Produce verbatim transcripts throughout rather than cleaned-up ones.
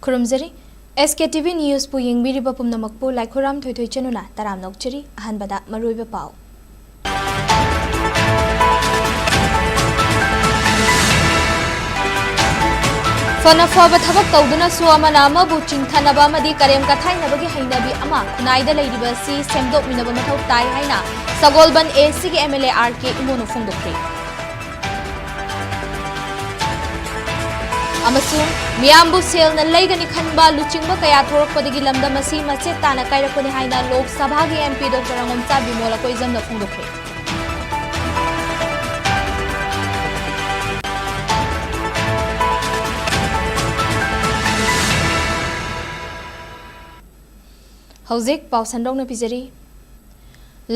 ꯈꯨꯔꯨꯝꯖꯔꯤ꯫ ꯑꯦꯁ ꯀꯦ T V ꯅ꯭ꯌꯨꯁꯄꯨ ꯌꯦꯡꯕꯤꯔꯤꯕ ꯄꯨꯝꯅꯃꯛꯄꯨ ꯂꯥꯏꯈꯨꯔꯥꯝ ꯊꯣꯏꯊꯣꯏ ꯆꯅꯨꯅ ꯇꯔꯥꯝꯅ ꯑꯣꯛꯆꯔꯤ꯫ ꯑꯍꯥꯟꯕꯗ ꯃꯔꯨꯑꯣꯏꯕ ꯄꯥꯎ꯫ ꯐꯅ ꯐꯕ ꯊꯕꯛ ꯇꯧꯗꯨꯅꯁꯨ ꯑꯃꯅ ꯑꯃꯕꯨ ꯆꯤꯡꯊꯅꯕ ꯑꯃꯗꯤ ꯀꯔꯦꯝ ꯀꯊꯥꯏꯅꯕꯒꯤ ꯍꯩꯅꯕꯤ ꯑꯃ ꯈꯨꯟꯅꯥꯏꯗ ꯂꯩꯔꯤꯕ ꯑꯁꯤ ꯁꯦꯝꯗꯣꯛꯃꯤꯟꯅꯕ ꯃꯊꯧ ꯇꯥꯏ ꯍꯥꯏꯅ ꯁꯒꯣꯜꯕꯟ ꯑꯦ ꯁꯤꯒꯤ ꯑꯦꯝ ꯑꯦꯜ ꯑꯦ ꯑꯥꯔ ꯀꯦ ꯏꯃꯣꯅ ꯐꯣꯡꯗꯣꯛꯈ꯭ꯔꯦ꯫ ꯑꯃꯁꯨꯡ ꯃꯤꯌꯥꯝꯕꯨ ꯁꯦꯜꯅ ꯂꯩꯒꯅꯤ ꯈꯟꯕ ꯂꯨꯆꯤꯡꯕ ꯀꯌꯥ ꯊꯣꯔꯛꯄꯗꯒꯤ ꯂꯝꯗꯝ ꯑꯁꯤ ꯃꯆꯦꯠ ꯇꯥꯅ ꯀꯥꯏꯔꯛꯄꯅꯤ ꯍꯥꯏꯅ ꯂꯣꯛ ꯁꯚꯥꯒꯤ ꯑꯦꯝ ꯄꯤ ꯗꯣꯛꯇꯔ ꯔꯪꯉꯣꯝꯆꯥ ꯕꯤꯃꯣꯜ ꯑꯀꯣꯏꯖꯝꯅ ꯐꯣꯡꯗꯣꯛꯈ꯭ꯔꯦ꯫ ꯍꯧꯖꯤꯛ ꯄꯥꯎ ꯁꯟꯗꯣꯛꯅ ꯄꯤꯖꯔꯤ꯫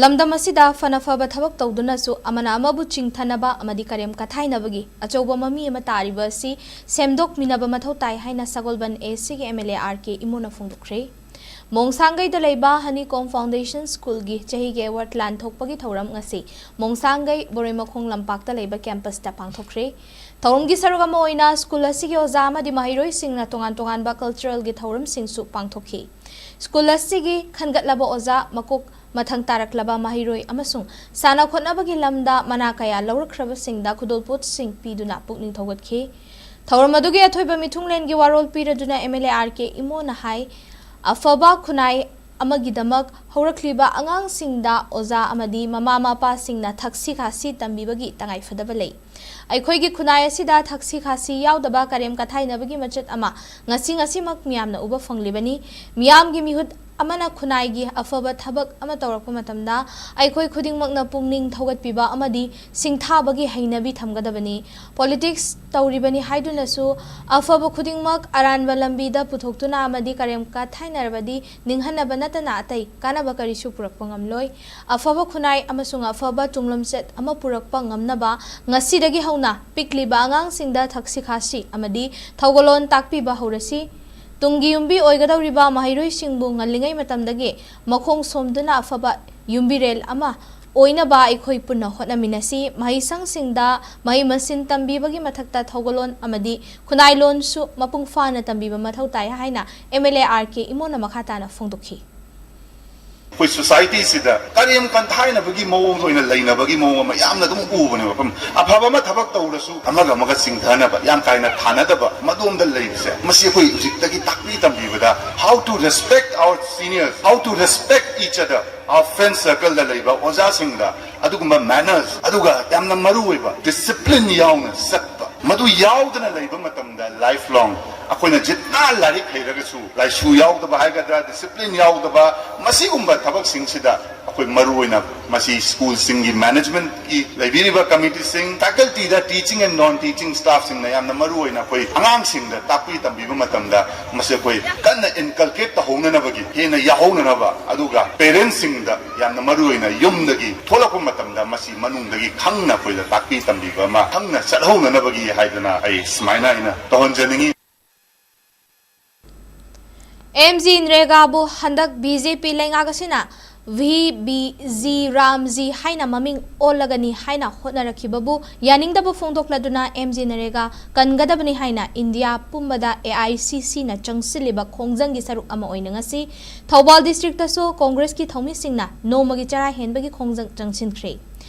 ꯂꯝꯗꯝ ꯑꯁꯤꯗ ꯐꯅ ꯐꯕ ꯊꯕꯛ ꯇꯧꯗꯨꯅꯁꯨ ꯑꯃꯅ ꯑꯃꯕꯨ ꯆꯤꯡꯊꯅꯕ ꯑꯃꯗꯤ ꯀꯔꯦꯝ ꯀꯊꯥꯏꯅꯕꯒꯤ ꯑꯆꯧꯕ ꯃꯃꯤ ꯑꯃ ꯇꯥꯔꯤꯕ ꯑꯁꯤ ꯁꯦꯝꯗꯣꯛꯃꯤꯟꯅꯕ ꯃꯊꯧ ꯇꯥꯏ ꯍꯥꯏꯅ ꯁꯒꯣꯜꯕꯟ ꯑꯦ ꯁꯤꯒꯤ ꯑꯦꯝ ꯑꯦꯜ ꯑꯦ ꯑꯥꯔ ꯀꯦ ꯏꯃꯣꯅ ꯐꯣꯡꯗꯣꯛꯈ꯭ꯔꯦ꯫ ꯃꯣꯡꯁꯥꯡꯒꯩꯗ ꯂꯩꯕ ꯍꯅꯤꯀꯣꯝ ꯐꯥꯎꯟꯗꯦꯁꯟ ꯁ꯭ꯀꯨꯜꯒꯤ ꯆꯍꯤꯒꯤ ꯑꯦꯋꯥꯔꯗ ꯂꯥꯟꯊꯣꯛꯄꯒꯤ ꯊꯧꯔꯝ ꯉꯁꯤ ꯃꯣꯡꯁꯥꯡꯒꯩ ꯕꯣꯔꯩꯃꯈꯣꯡ ꯂꯝꯄꯥꯛꯇ ꯂꯩꯕ ꯀꯦꯝꯄꯁꯇ ꯄꯥꯡꯊꯣꯛꯈ꯭ꯔꯦ꯫ ꯊꯧꯔꯝꯒꯤ ꯁꯔꯨꯛ ꯑꯃ ꯑꯣꯏꯅ ꯁ꯭ꯀꯨꯜ ꯑꯁꯤꯒꯤ ꯑꯣꯖꯥ ꯑꯃꯗꯤ ꯃꯍꯩꯔꯣꯏꯁꯤꯡꯅ ꯇꯣꯉꯥꯟ ꯇꯣꯉꯥꯟꯕ ꯀꯜꯆꯔꯦꯜꯒꯤ ꯊꯧꯔꯝꯁꯤꯡꯁꯨ ꯄꯥꯡꯊꯣꯛꯈꯤ꯫ ꯁ꯭ꯀꯨꯜ ꯑꯁꯤꯒꯤ ꯈꯟꯒꯠꯂꯕ ꯑꯣꯖꯥ ꯃꯀꯣꯛ ꯃꯊꯪ ꯇꯥꯔꯛꯂꯕ ꯃꯍꯩꯔꯣꯏ ꯑꯃꯁꯨꯡ ꯁꯥꯟꯅ ꯈꯣꯠꯅꯕꯒꯤ ꯂꯝꯗ ꯃꯅꯥ ꯀꯌꯥ ꯂꯧꯔꯛꯈ꯭ꯔꯕꯁꯤꯡꯗ ꯈꯨꯗꯣꯜꯄꯣꯠꯁꯤꯡ ꯄꯤꯗꯨꯅ ꯄꯨꯛꯅꯤꯡ ꯊꯧꯒꯠꯈꯤ꯫ ꯊꯧꯔꯝ ꯑꯗꯨꯒꯤ ꯑꯊꯣꯏꯕ ꯃꯤꯊꯨꯡꯂꯦꯟꯒꯤ ꯋꯥꯔꯣꯜ ꯄꯤꯔꯗꯨꯅ ꯑꯦꯝ ꯑꯦꯜ ꯑꯦ ꯑꯥꯔ ꯀꯦ ꯏꯃꯣꯅ ꯍꯥꯏ, ꯑꯐꯕ ꯈꯨꯟꯅꯥꯏ ꯑꯃꯒꯤꯗꯃꯛ ꯍꯧꯔꯛꯂꯤꯕ ꯑꯉꯥꯡꯁꯤꯡꯗ ꯑꯣꯖꯥ ꯑꯃꯗꯤ ꯃꯃꯥ ꯃꯄꯥꯁꯤꯡꯅ ꯊꯛꯁꯤ ꯈꯥꯁꯤ ꯇꯝꯕꯤꯕꯒꯤ ꯇꯉꯥꯏꯐꯗꯕ ꯂꯩ꯫ ꯑꯩꯈꯣꯏꯒꯤ ꯈꯨꯟꯅꯥꯏ ꯑꯁꯤꯗ ꯊꯛꯁꯤ ꯈꯥꯁꯤ ꯌꯥꯎꯗꯕ ꯀꯔꯦꯝ ꯀꯊꯥꯏꯅꯕꯒꯤ ꯃꯆꯠ ꯑꯃ ꯉꯁꯤ ꯉꯁꯤꯃꯛ ꯃꯤꯌꯥꯝꯅ ꯎꯕ ꯐꯪꯂꯤꯕꯅꯤ꯫ ꯃꯤꯌꯥꯝꯒꯤ ꯃꯤꯍꯨꯠ ꯑꯃꯅ ꯈꯨꯟꯅꯥꯏꯒꯤ ꯑꯐꯕ ꯊꯕꯛ ꯑꯃ ꯇꯧꯔꯛꯄ ꯃꯇꯝꯗ ꯑꯩꯈꯣꯏ ꯈꯨꯗꯤꯡꯃꯛꯅ ꯄꯨꯛꯅꯤꯡ ꯊꯧꯒꯠꯄꯤꯕ ꯑꯃꯗꯤ ꯁꯤꯡꯊꯥꯕꯒꯤ ꯍꯩꯅꯕꯤ ꯊꯝꯒꯗꯕꯅꯤ꯫ ꯄꯣꯂꯤꯇꯤꯛꯁ ꯇꯧꯔꯤꯕꯅꯤ ꯍꯥꯏꯗꯨꯅꯁꯨ ꯑꯐꯕ ꯈꯨꯗꯤꯡꯃꯛ ꯑꯔꯥꯟꯕ ꯂꯝꯕꯤꯗ ꯄꯨꯊꯣꯛꯇꯨꯅ ꯑꯃꯗꯤ ꯀꯔꯦꯝ ꯀꯊꯥꯏꯅꯔꯕꯗꯤ ꯅꯤꯡꯍꯟꯅꯕ ꯅꯠꯇꯅ ꯑꯇꯩ ꯀꯥꯟꯅꯕ ꯀꯔꯤꯁꯨ ꯄꯨꯔꯛꯄ ꯉꯝꯂꯣꯏ꯫ ꯑꯐꯕ ꯈꯨꯟꯅꯥꯏ ꯑꯃꯁꯨꯡ ꯑꯐꯕ ꯇꯨꯡꯂꯝꯆꯠ ꯑꯃ ꯄꯨꯔꯛꯄ ꯉꯝꯅꯕ ꯉꯁꯤꯗꯒꯤ ꯍꯧꯅ ꯄꯤꯛꯂꯤꯕ ꯑꯉꯥꯡꯁꯤꯡꯗ ꯊꯛꯁꯤ ꯈꯥꯁꯤ ꯑꯃꯗꯤ ꯊꯧꯒꯜꯂꯣꯟ ꯇꯥꯛꯄꯤꯕ ꯍꯧꯔꯁꯤ꯫ ꯇꯨꯡꯒꯤ ꯌꯨꯝꯕꯤ ꯑꯣꯏꯒꯗꯧꯔꯤꯕ ꯃꯍꯩꯔꯣꯏꯁꯤꯡꯕꯨ ꯉꯜꯂꯤꯉꯩ ꯃꯇꯝꯗꯒꯤ ꯃꯈꯣꯡ ꯁꯣꯝꯗꯨꯅ ꯑꯐꯕ ꯌꯨꯝꯕꯤꯔꯦꯜ ꯑꯃ ꯑꯣꯏꯅꯕ ꯑꯩꯈꯣꯏ ꯄꯨꯟꯅ ꯍꯣꯠꯅꯃꯤꯟꯅꯁꯤ꯫ ꯃꯍꯩꯁꯪꯁꯤꯡꯗ ꯃꯍꯩ ꯃꯁꯤꯡ ꯇꯝꯕꯤꯕꯒꯤ ꯃꯊꯛꯇ ꯊꯧꯒꯜꯂꯣꯟ ꯑꯃꯗꯤ ꯈꯨꯟꯅꯥꯏꯂꯣꯟꯁꯨ ꯃꯄꯨꯡ ꯐꯥꯅ ꯇꯝꯕꯤꯕ ꯃꯊꯧ ꯇꯥꯏ ꯍꯥꯏꯅ ꯑꯦꯝ ꯑꯦꯜ ꯑꯦ ꯑꯥꯔ ꯀꯦ ꯏꯃꯣꯅ ꯃꯈꯥ ꯇꯥꯅ ꯐꯣꯡꯗꯣꯛꯈꯤ꯫ ꯑꯩꯈꯣꯏ ꯁꯣꯁꯥꯏꯇꯤꯁꯤꯗ ꯀꯔꯦꯝ ꯀꯟꯊꯥꯏꯅꯕꯒꯤ ꯃꯑꯣꯡꯗ ꯑꯣꯏꯅ ꯂꯩꯅꯕꯒꯤ ꯃꯑꯣꯡ ꯑꯃ ꯌꯥꯝꯅ ꯑꯗꯨꯝ ꯎꯕꯅꯦꯕ꯫ ꯑꯐꯕ ꯑꯃ ꯊꯕꯛ ꯇꯧꯔꯁꯨ ꯑꯃꯒ ꯑꯃꯒ ꯆꯤꯡꯊꯅꯕ, ꯌꯥꯝ ꯀꯥꯏꯅ ꯊꯥꯅꯗꯕ, ꯃꯗꯣꯝꯗ ꯂꯩꯕꯁꯦ, ꯃꯁꯤ ꯑꯩꯈꯣꯏ ꯍꯧꯖꯤꯛꯇꯒꯤ ꯇꯥꯛꯄꯤ ꯇꯝꯕꯤꯕꯗ, how to respect our seniors, how to respect each other, our friend circleꯗ ꯂꯩꯕ ꯑꯣꯖꯥꯁꯤꯡꯗ ꯑꯗꯨꯒꯨꯝꯕ manners, ꯑꯗꯨꯒ ꯌꯥꯝꯅ ꯃꯔꯨ ꯑꯣꯏꯕ discipline ꯌꯥꯎꯅ ꯆꯠꯄ, ꯃꯗꯨ ꯌꯥꯎꯗꯅ ꯂꯩꯕ ꯃꯇꯝꯗ life long ꯑꯩꯈꯣꯏꯅ ꯖꯤꯠꯅ ꯂꯥꯏꯔꯤꯛ ꯍꯩꯔꯒꯁꯨ ꯂꯥꯏꯁꯨ ꯌꯥꯎꯗꯕ ꯍꯥꯏꯒꯗ꯭ꯔꯥ, discipline ꯌꯥꯎꯗꯕ, ꯃꯁꯤꯒꯨꯝꯕ ꯊꯕꯛꯁꯤꯡꯁꯤꯗ ꯑꯩꯈꯣꯏ ꯃꯔꯨ ꯑꯣꯏꯅ ꯃꯁꯤ ꯁ꯭ꯀꯨꯜꯁꯤꯡꯒꯤ managementꯀꯤ ꯂꯩꯕꯤꯔꯤꯕ committeeꯁꯤꯡ, facultyꯗ teaching and non teaching staffꯁꯤꯡꯅ ꯌꯥꯝꯅ ꯃꯔꯨ ꯑꯣꯏꯅ ꯑꯩꯈꯣꯏ ꯑꯉꯥꯡꯁꯤꯡꯗ ꯇꯥꯛꯄꯤ ꯇꯝꯕꯤꯕ ꯃꯇꯝꯗ ꯃꯁꯤ ꯑꯩꯈꯣꯏ ꯀꯟꯅ inculcate ꯇꯧꯍꯧꯅꯅꯕꯒꯤ, ꯍꯦꯟꯅ ꯌꯥꯎꯍꯧꯅꯅꯕ, ꯑꯗꯨꯒ parentsꯁꯤꯡꯗ ꯌꯥꯝꯅ ꯃꯔꯨ ꯑꯣꯏꯅ ꯌꯨꯝꯗꯒꯤ ꯊꯣꯛꯂꯛꯄ ꯃꯇꯝꯗ ꯃꯁꯤ ꯃꯅꯨꯡꯗꯒꯤ ꯈꯪꯅ ꯑꯩꯈꯣꯏꯗ ꯇꯥꯛꯄꯤ ꯇꯝꯕꯤꯕ ꯑꯃ ꯈꯪꯅ ꯆꯠꯍꯧꯅꯅꯕꯒꯤ ꯍꯥꯏꯗꯅ ꯑꯩ ꯁꯨꯃꯥꯏꯅ ꯑꯩꯅ ꯇꯧꯍꯟꯖꯅꯤꯡꯉꯤ꯫ ꯑꯦꯝ ꯖꯤ ꯅꯔꯦꯒꯥꯕꯨ ꯍꯟꯗꯛ ꯕꯤ ꯖꯦ ꯄꯤ ꯂꯩꯉꯥꯛ ꯑꯁꯤꯅ ꯚꯤ ꯕꯤ ꯖꯤ ꯔꯥꯝꯖꯤ ꯍꯥꯏꯅ ꯃꯃꯤꯡ ꯑꯣꯜꯂꯒꯅꯤ ꯍꯥꯏꯅ ꯍꯣꯠꯅꯔꯛꯈꯤꯕꯕꯨ ꯌꯥꯅꯤꯡꯗꯕ ꯐꯣꯡꯗꯣꯛꯂꯗꯨꯅ ꯑꯦꯝ ꯖꯤ ꯅꯔꯦꯒꯥ ꯀꯟꯒꯗꯕꯅꯤ ꯍꯥꯏꯅ ꯏꯟꯗꯤꯌꯥ ꯄꯨꯝꯕꯗ ꯑꯦ ꯑꯥꯏ ꯁꯤ ꯁꯤꯅ ꯆꯪꯁꯤꯜꯂꯤꯕ ꯈꯣꯡꯖꯪꯒꯤ ꯁꯔꯨꯛ ꯑꯃ ꯑꯣꯏꯅ ꯉꯁꯤ ꯊꯧꯕꯥꯜ districtꯇꯁꯨ ꯀꯣꯡꯒ꯭ꯔꯦꯁꯀꯤ ꯊꯧꯃꯤꯁꯤꯡꯅ ꯅꯣꯡꯃꯒꯤ ꯆꯔꯥ ꯍꯦꯟꯕꯒꯤ ꯈꯣꯡꯖꯪ ꯆꯪꯁꯤꯟꯈ꯭ꯔꯦ꯫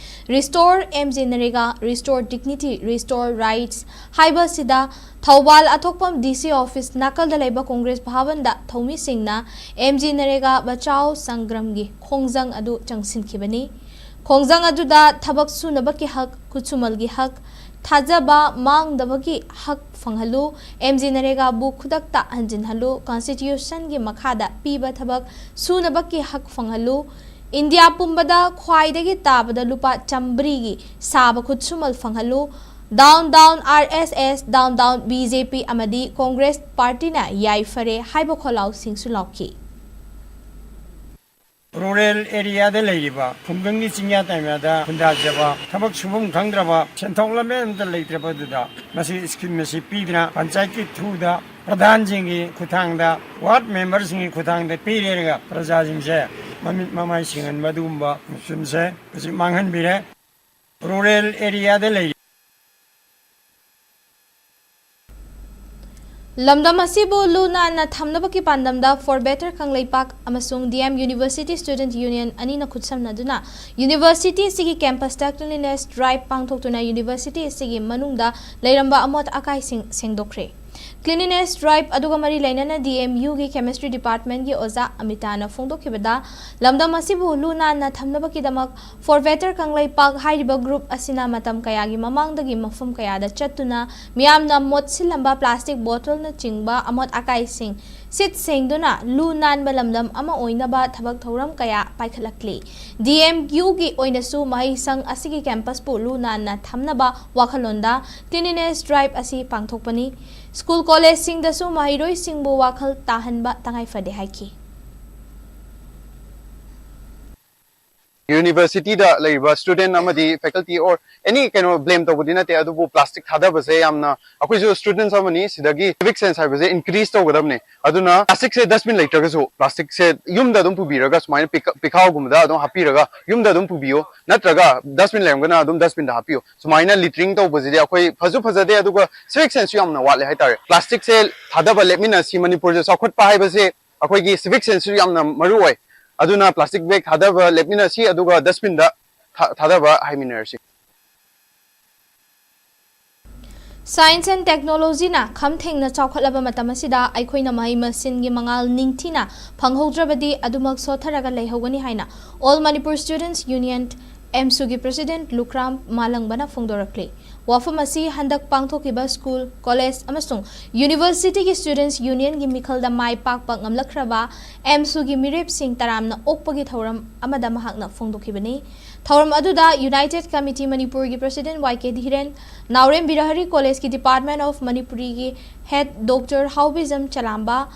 Restore M G NREGA, restore dignity, restore rights ꯍꯥꯏꯕ ꯑꯁꯤꯗ ꯊꯧꯕꯥꯜ ꯑꯊꯣꯛꯄꯝ ꯗꯤ ꯁꯤ office ꯅꯥꯀꯜꯗ ꯂꯩꯕ ꯀꯣꯡꯒ꯭ꯔꯦꯁ ꯚꯥꯕꯟꯗ ꯊꯧꯃꯤꯁꯤꯡꯅ ꯑꯦꯝ ꯖꯤ ꯅꯔꯦꯒꯥ ꯕꯆꯥꯎ ꯁꯪꯒ꯭ꯔꯝꯒꯤ ꯈꯣꯡꯖꯪ ꯑꯗꯨ ꯆꯪꯁꯤꯟꯈꯤꯕꯅꯤ꯫ ꯈꯣꯡꯖꯪ ꯑꯗꯨꯗ ꯊꯕꯛ ꯁꯨꯅꯕꯒꯤ ꯍꯛ, ꯈꯨꯠꯁꯨꯃꯜꯒꯤ ꯍꯛ, ꯊꯥꯖꯕ ꯃꯥꯡꯗꯕꯒꯤ ꯍꯛ ꯐꯪꯍꯜꯂꯨ, ꯑꯦꯝ ꯖꯤ ꯅꯔꯦꯒꯥꯕꯨ ꯈꯨꯗꯛꯇ ꯍꯟꯖꯤꯟꯍꯜꯂꯨ, constitutionꯒꯤ ꯃꯈꯥꯗ ꯄꯤꯕ ꯊꯕꯛ ꯁꯨꯅꯕꯒꯤ ꯍꯛ ꯐꯪꯍꯜꯂꯨ, ꯏꯟꯗꯤꯌꯥ ꯄꯨꯝꯕꯗ ꯈ꯭ꯋꯥꯏꯗꯒꯤ ꯇꯥꯕꯗ ꯂꯨꯄꯥ ꯆꯥꯝꯃꯔꯤꯒꯤ ꯁꯥꯕ ꯈꯨꯠꯁꯨꯃꯜ ꯐꯪꯍꯜꯂꯨ, down down ꯑꯥꯔ ꯑꯦꯁ ꯑꯦꯁ, down down ꯕꯤ ꯖꯦ ꯄꯤ ꯑꯃꯗꯤ ꯀꯣꯡꯒ꯭ꯔꯦꯁ ꯄꯥꯔꯇꯤꯅ ꯌꯥꯏꯐꯔꯦ ꯍꯥꯏꯕ ꯈꯣꯜꯂꯥꯎꯁꯤꯡꯁꯨ ꯂꯥꯎꯈꯤ꯫ Rural areaꯗ ꯂꯩꯔꯤꯕ ꯈꯨꯡꯒꯪꯒꯤ ꯆꯤꯡꯌꯥ ꯇꯝꯌꯥꯗ ꯈꯨꯟꯗꯥꯖꯕ, ꯊꯕꯛ ꯁꯨꯐꯝ ꯈꯪꯗ꯭ꯔꯕ, ꯁꯦꯟꯊꯣꯛ ꯂꯝꯕꯤ ꯑꯃꯠꯇ ꯂꯩꯇ꯭ꯔꯕ ꯑꯗꯨꯗ ꯃꯁꯤ scheme ꯑꯁꯤ ꯄꯤꯗꯨꯅ ꯄꯟꯆꯥꯌꯠꯀꯤ throughꯗ ꯄ꯭ꯔꯙꯥꯟꯁꯤꯡꯒꯤ ꯈꯨꯠꯊꯥꯡꯗ, ward memberꯁꯤꯡꯒꯤ ꯈꯨꯠꯊꯥꯡꯗ ꯄꯤꯔꯦꯔꯒ ꯄ꯭ꯔꯖꯥꯁꯤꯡꯁꯦ ꯃꯃꯤꯠ ꯃꯃꯥꯏ ꯁꯦꯡꯍꯟꯕ ꯑꯗꯨꯒꯨꯝꯕ ꯐꯪꯁꯟꯁꯦ ꯍꯧꯖꯤꯛ ꯃꯥꯡꯍꯟꯕꯤꯔꯦ꯫ ꯔꯨꯔꯦꯜ ꯑꯦꯔꯤꯌꯥꯗ ꯂꯩꯔꯤ꯫ ꯂꯝꯗꯝ ꯑꯁꯤꯕꯨ ꯂꯨ ꯅꯥꯟꯅ ꯊꯝꯅꯕꯒꯤ ꯄꯥꯟꯗꯝꯗ For Better ꯀꯪꯂꯩꯄꯥꯛ ꯑꯃꯁꯨꯡ D M University Student Union ꯑꯅꯤꯅ ꯈꯨꯠꯁꯝꯅꯗꯨꯅ ꯌꯨꯅꯤꯚꯔꯁꯤꯇꯤ ꯑꯁꯤꯒꯤ ꯀꯦꯝꯄꯁꯇ cleanliness drive ꯄꯥꯡꯊꯣꯛꯇꯨꯅ ꯌꯨꯅꯤꯚꯔꯁꯤꯇꯤ ꯑꯁꯤꯒꯤ ꯃꯅꯨꯡꯗ ꯂꯩꯔꯝꯕ ꯑꯃꯣꯠ ꯑꯀꯥꯏꯁꯤꯡ ꯁꯦꯡꯗꯣꯛꯈ꯭ꯔꯦ꯫ Cleanliness drive ꯑꯗꯨꯒ ꯃꯔꯤ ꯂꯩꯅꯅ D M U ꯒꯤ Chemistry Department ꯀꯤ ꯑꯣꯖꯥ ꯑꯃꯤꯇꯥꯅ ꯐꯣꯡꯗꯣꯛꯈꯤꯕꯗ, ꯂꯝꯗꯝ ꯑꯁꯤꯕꯨ ꯂꯨ ꯅꯥꯟꯅ ꯊꯝꯅꯕꯒꯤꯗꯃꯛ For Better ꯀꯪꯂꯩꯄꯥꯛ ꯍꯥꯏꯔꯤꯕ group ꯑꯁꯤꯅ ꯃꯇꯝ ꯀꯌꯥꯒꯤ ꯃꯃꯥꯡꯗꯒꯤ ꯃꯐꯝ ꯀꯌꯥꯗ ꯆꯠꯇꯨꯅ ꯃꯤꯌꯥꯝꯅ ꯃꯣꯠꯁꯤꯜꯂꯝꯕ plastic bottleꯅꯆꯤꯡꯕ ꯑꯃꯣꯠ ꯑꯀꯥꯏꯁꯤꯡ ꯁꯤꯠ ꯁꯦꯡꯗꯨꯅ ꯂꯨ ꯅꯥꯟꯕ ꯂꯝꯗꯝ ꯑꯃ ꯑꯣꯏꯅꯕ ꯊꯕꯛ ꯊꯧꯔꯝ ꯀꯌꯥ ꯄꯥꯏꯈꯠꯂꯛꯂꯤ꯫ D M U ꯒꯤ ꯑꯣꯏꯅꯁꯨ ꯃꯍꯩꯁꯪ ꯑꯁꯤꯒꯤ campus ꯄꯨ ꯂꯨ ꯅꯥꯟꯅ ꯊꯝꯅꯕ ꯋꯥꯈꯜꯂꯣꯟꯗ cleanliness drive ꯑꯁꯤ ꯄꯥꯡꯊꯣꯛꯄꯅꯤ꯫ ꯁ꯭ꯀꯨꯜ ꯀꯣꯂꯦꯖꯁꯤꯡꯗꯁꯨ ꯃꯍꯩꯔꯣꯏꯁꯤꯡꯕꯨ ꯋꯥꯈꯜ ꯇꯥꯍꯟꯕ ꯇꯉꯥꯏ ꯐꯗꯦ ꯍꯥꯏꯈꯤ꯫ ꯌꯨꯅꯤꯚꯔꯁꯤꯇꯤꯗ ꯂꯩꯔꯤꯕ student ꯑꯃꯗꯤ faculty or any ꯀꯩꯅꯣ blame ꯇꯧꯕꯗꯤ ꯅꯠꯇꯦ, ꯑꯗꯨꯕꯨ plastic ꯊꯥꯗꯕꯁꯦ ꯌꯥꯝꯅ, ꯑꯩꯈꯣꯏꯁꯨ students ꯑꯃꯅꯤ, ꯁꯤꯗꯒꯤ civic sense ꯍꯥꯏꯕꯁꯦ increase ꯇꯧꯒꯗꯕꯅꯦ꯫ ꯑꯗꯨꯅ plasticꯁꯦ dustbin ꯂꯩꯇ꯭ꯔꯒꯁꯨ plasticꯁꯦ ꯌꯨꯝꯗ ꯑꯗꯨꯝ ꯄꯨꯕꯤꯔꯒ, ꯁꯨꯃꯥꯏꯅ ꯄꯤꯛ-, ꯄꯤꯈꯥꯎꯒꯨꯝꯕꯗ ꯑꯗꯨꯝ ꯍꯥꯞꯄꯤꯔꯒ ꯌꯨꯝꯗ ꯑꯗꯨꯝ ꯄꯨꯕꯤꯌꯣ, ꯅꯠꯇ꯭ꯔꯒ dustbin ꯂꯩꯔꯝꯒꯅ ꯑꯗꯨꯝ dustbinꯗ ꯍꯥꯞꯄꯤꯌꯣ꯫ ꯁꯨꯃꯥꯏꯅ littering ꯇꯧꯕꯁꯤꯗꯤ ꯑꯩꯈꯣꯏ ꯐꯁꯨ ꯐꯖꯗꯦ, ꯑꯗꯨꯒ civic senseꯁꯨ ꯌꯥꯝꯅ ꯋꯥꯠꯂꯦ ꯍꯥꯏꯇꯥꯔꯦ꯫ Plasticꯁꯦ ꯊꯥꯗꯕ ꯂꯦꯞꯃꯤꯟꯅꯁꯤ꯫ ꯃꯅꯤꯄꯨꯔꯁꯦ ꯆꯥꯎꯈꯠꯄ ꯍꯥꯏꯕꯁꯦ ꯑꯩꯈꯣꯏꯒꯤ civic senseꯁꯨ ꯌꯥꯝꯅ ꯃꯔꯨ ꯑꯣꯏ꯫ ꯑꯗꯨꯅ plastic bag ꯊꯥꯗꯕ ꯂꯦꯞꯃꯤꯟꯅꯁꯤ, ꯑꯗꯨꯒ dustbinꯗ ꯊꯥ-, ꯊꯥꯗꯕ ꯍꯥꯏꯃꯤꯟꯅꯔꯁꯤ꯫ Science and technologyꯅ ꯈꯝ ꯊꯦꯡꯅ ꯆꯥꯎꯈꯠꯂꯕ ꯃꯇꯝ ꯑꯁꯤꯗ ꯑꯩꯈꯣꯏꯅ ꯃꯍꯩ ꯃꯁꯤꯡꯒꯤ ꯃꯉꯥꯜ ꯅꯤꯡꯊꯤꯅ ꯐꯪꯍꯧꯗ꯭ꯔꯕꯗꯤ ꯑꯗꯨꯃꯛ ꯁꯣꯠꯊꯔꯒ ꯂꯩꯍꯧꯒꯅꯤ ꯍꯥꯏꯅ All Manipur Students Union, ꯑꯦꯝꯁꯨꯒꯤ president ꯂꯨꯈ꯭ꯔꯥꯝ ꯃꯥꯂꯪꯕꯅ ꯐꯣꯡꯗꯣꯔꯛꯂꯤ꯫ ꯋꯥꯐꯝ ꯑꯁꯤ ꯍꯟꯗꯛ ꯄꯥꯡꯊꯣꯛꯈꯤꯕ ꯁ꯭ꯀꯨꯜ, ꯀꯣꯂꯦꯖ ꯑꯃꯁꯨꯡ ꯌꯨꯅꯤꯚꯔꯁꯤꯇꯤꯒꯤ Students Unionꯒꯤ ꯃꯤꯈꯜꯗ ꯃꯥꯏ ꯄꯥꯛꯄ ꯉꯝꯂꯛꯈ꯭ꯔꯕ ꯑꯦꯝꯁꯨꯒꯤ ꯃꯤꯔꯦꯞꯁꯤꯡ ꯇꯔꯥꯝꯅ ꯑꯣꯛꯄꯒꯤ ꯊꯧꯔꯝ ꯑꯃꯗ ꯃꯍꯥꯛꯅ ꯐꯣꯡꯗꯣꯛꯈꯤꯕꯅꯤ꯫ ꯊꯧꯔꯝ ꯑꯗꯨꯗ United Committee ꯃꯅꯤꯄꯨꯔꯒꯤ president ꯋꯥꯏ ꯀꯦ ꯙꯤꯔꯦꯟ, ꯅꯥꯎꯔꯦꯝ ꯕꯤꯔꯍꯔꯤ ꯀꯣꯂꯦꯖꯀꯤ Department of Manipuriꯒꯤ head Doctor ꯍꯥꯎꯕꯤꯖꯝ ꯆꯂꯥꯝꯕ,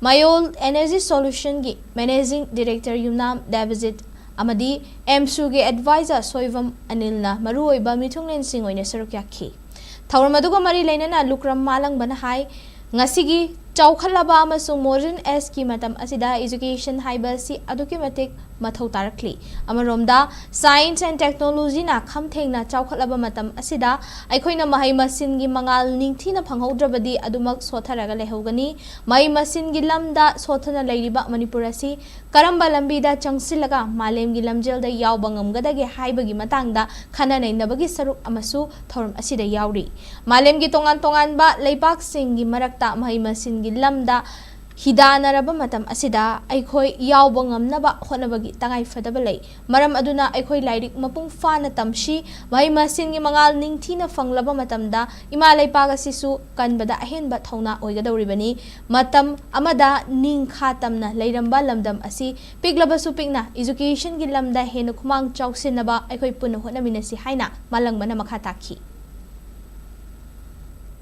ꯃꯌꯣꯜ Energy Solutionꯒꯤ managing director ꯌꯨꯝꯅꯥꯝ ꯗꯦꯕꯖꯤꯠ ꯑꯃꯗꯤ ꯑꯦꯝꯁꯨꯒꯤ advisor ꯁꯣꯏꯕꯝ ꯑꯅꯤꯜꯅ ꯃꯔꯨꯑꯣꯏꯕ ꯃꯤꯊꯨꯡꯂꯦꯟꯁꯤꯡ ꯑꯣꯏꯅ ꯁꯔꯨꯛ ꯌꯥꯈꯤ꯫ ꯊꯧꯔꯝ ꯑꯗꯨꯒ ꯃꯔꯤ ꯂꯩꯅꯅ ꯂꯨꯀ꯭ꯔꯝ ꯃꯥꯂꯪꯕꯅ ꯍꯥꯏ, ꯉꯁꯤꯒꯤ ꯆꯥꯎꯈꯠꯂꯕ ꯑꯃꯁꯨꯡ modern age ꯀꯤ ꯃꯇꯝ ꯑꯁꯤꯗ education ꯍꯥꯏꯕ ꯑꯁꯤ ꯑꯗꯨꯛꯀꯤ ꯃꯇꯤꯛ ꯃꯊꯧ ꯇꯥꯔꯛꯂꯤ꯫ ꯑꯃꯔꯣꯝꯗ, science and technology ꯅ ꯈꯝ ꯊꯦꯡꯅ ꯆꯥꯎꯈꯠꯂꯕ ꯃꯇꯝ ꯑꯁꯤꯗ ꯑꯩꯈꯣꯏꯅ ꯃꯍꯩ ꯃꯁꯤꯡꯒꯤ ꯃꯉꯥꯜ ꯅꯤꯡꯊꯤꯅ ꯐꯪꯍꯧꯗ꯭ꯔꯕꯗꯤ ꯑꯗꯨꯃꯛ ꯁꯣꯠꯊꯔꯒ ꯂꯩꯍꯧꯒꯅꯤ꯫ ꯃꯍꯩ ꯃꯁꯤꯡꯒꯤ ꯂꯝꯗ ꯁꯣꯠꯊꯅ ꯂꯩꯔꯤꯕ ꯃꯅꯤꯄꯨꯔ ꯑꯁꯤ ꯀꯔꯝꯕ ꯂꯝꯕꯤꯗ ꯆꯪꯁꯤꯜꯂꯒ ꯃꯥꯂꯦꯝꯒꯤ ꯂꯝꯖꯦꯜꯗ ꯌꯥꯎꯕ ꯉꯝꯒꯗꯒꯦ ꯍꯥꯏꯕꯒꯤ ꯃꯇꯥꯡꯗ ꯈꯟꯅ ꯅꯩꯅꯕꯒꯤ ꯁꯔꯨꯛ ꯑꯃꯁꯨ ꯊꯧꯔꯝ ꯑꯁꯤꯗ ꯌꯥꯎꯔꯤ꯫ ꯃꯥꯂꯦꯝꯒꯤ ꯇꯣꯉꯥꯟ ꯇꯣꯉꯥꯟꯕ ꯂꯩꯕꯥꯛꯁꯤꯡꯒꯤ ꯃꯔꯛꯇ ꯃꯍꯩ ꯃꯁꯤꯡꯒꯤ ꯂꯝꯗ ꯍꯤꯗꯥꯅꯔꯕ ꯃꯇꯝ ꯑꯁꯤꯗ ꯑꯩꯈꯣꯏ ꯌꯥꯎꯕ ꯉꯝꯅꯕ ꯍꯣꯠꯅꯕꯒꯤ ꯇꯉꯥꯏ ꯐꯗꯕ ꯂꯩ꯫ ꯃꯔꯝ ꯑꯗꯨꯅ ꯑꯩꯈꯣꯏ ꯂꯥꯏꯔꯤꯛ ꯃꯄꯨꯡ ꯐꯥꯅ ꯇꯝꯁꯤ, ꯃꯍꯩ ꯃꯁꯤꯡꯒꯤ ꯃꯉꯥꯜ ꯅꯤꯡꯊꯤꯅ ꯐꯪꯂꯕ ꯃꯇꯝꯗ ꯏꯃꯥ ꯂꯩꯄꯥꯛ ꯑꯁꯤꯁꯨ ꯀꯟꯕꯗ ꯑꯍꯦꯟꯕ ꯊꯧꯅꯥ ꯑꯣꯏꯒꯗꯧꯔꯤꯕꯅꯤ꯫ ꯃꯇꯝ ꯑꯃꯗ ꯅꯤꯡꯈꯥ ꯇꯝꯅ ꯂꯩꯔꯝꯕ ꯂꯝꯗꯝ ꯑꯁꯤ ꯄꯤꯛꯂꯕꯁꯨ ꯄꯤꯛꯅ education ꯒꯤ ꯂꯝꯗ ꯍꯦꯟꯅ ꯈꯨꯃꯥꯡ ꯆꯥꯎꯁꯤꯟꯅꯕ ꯑꯩꯈꯣꯏ ꯄꯨꯟꯅ ꯍꯣꯠꯅꯃꯤꯟꯅꯁꯤ ꯍꯥꯏꯅ ꯃꯥꯂꯪꯕꯅ ꯃꯈꯥ ꯇꯥꯈꯤ꯫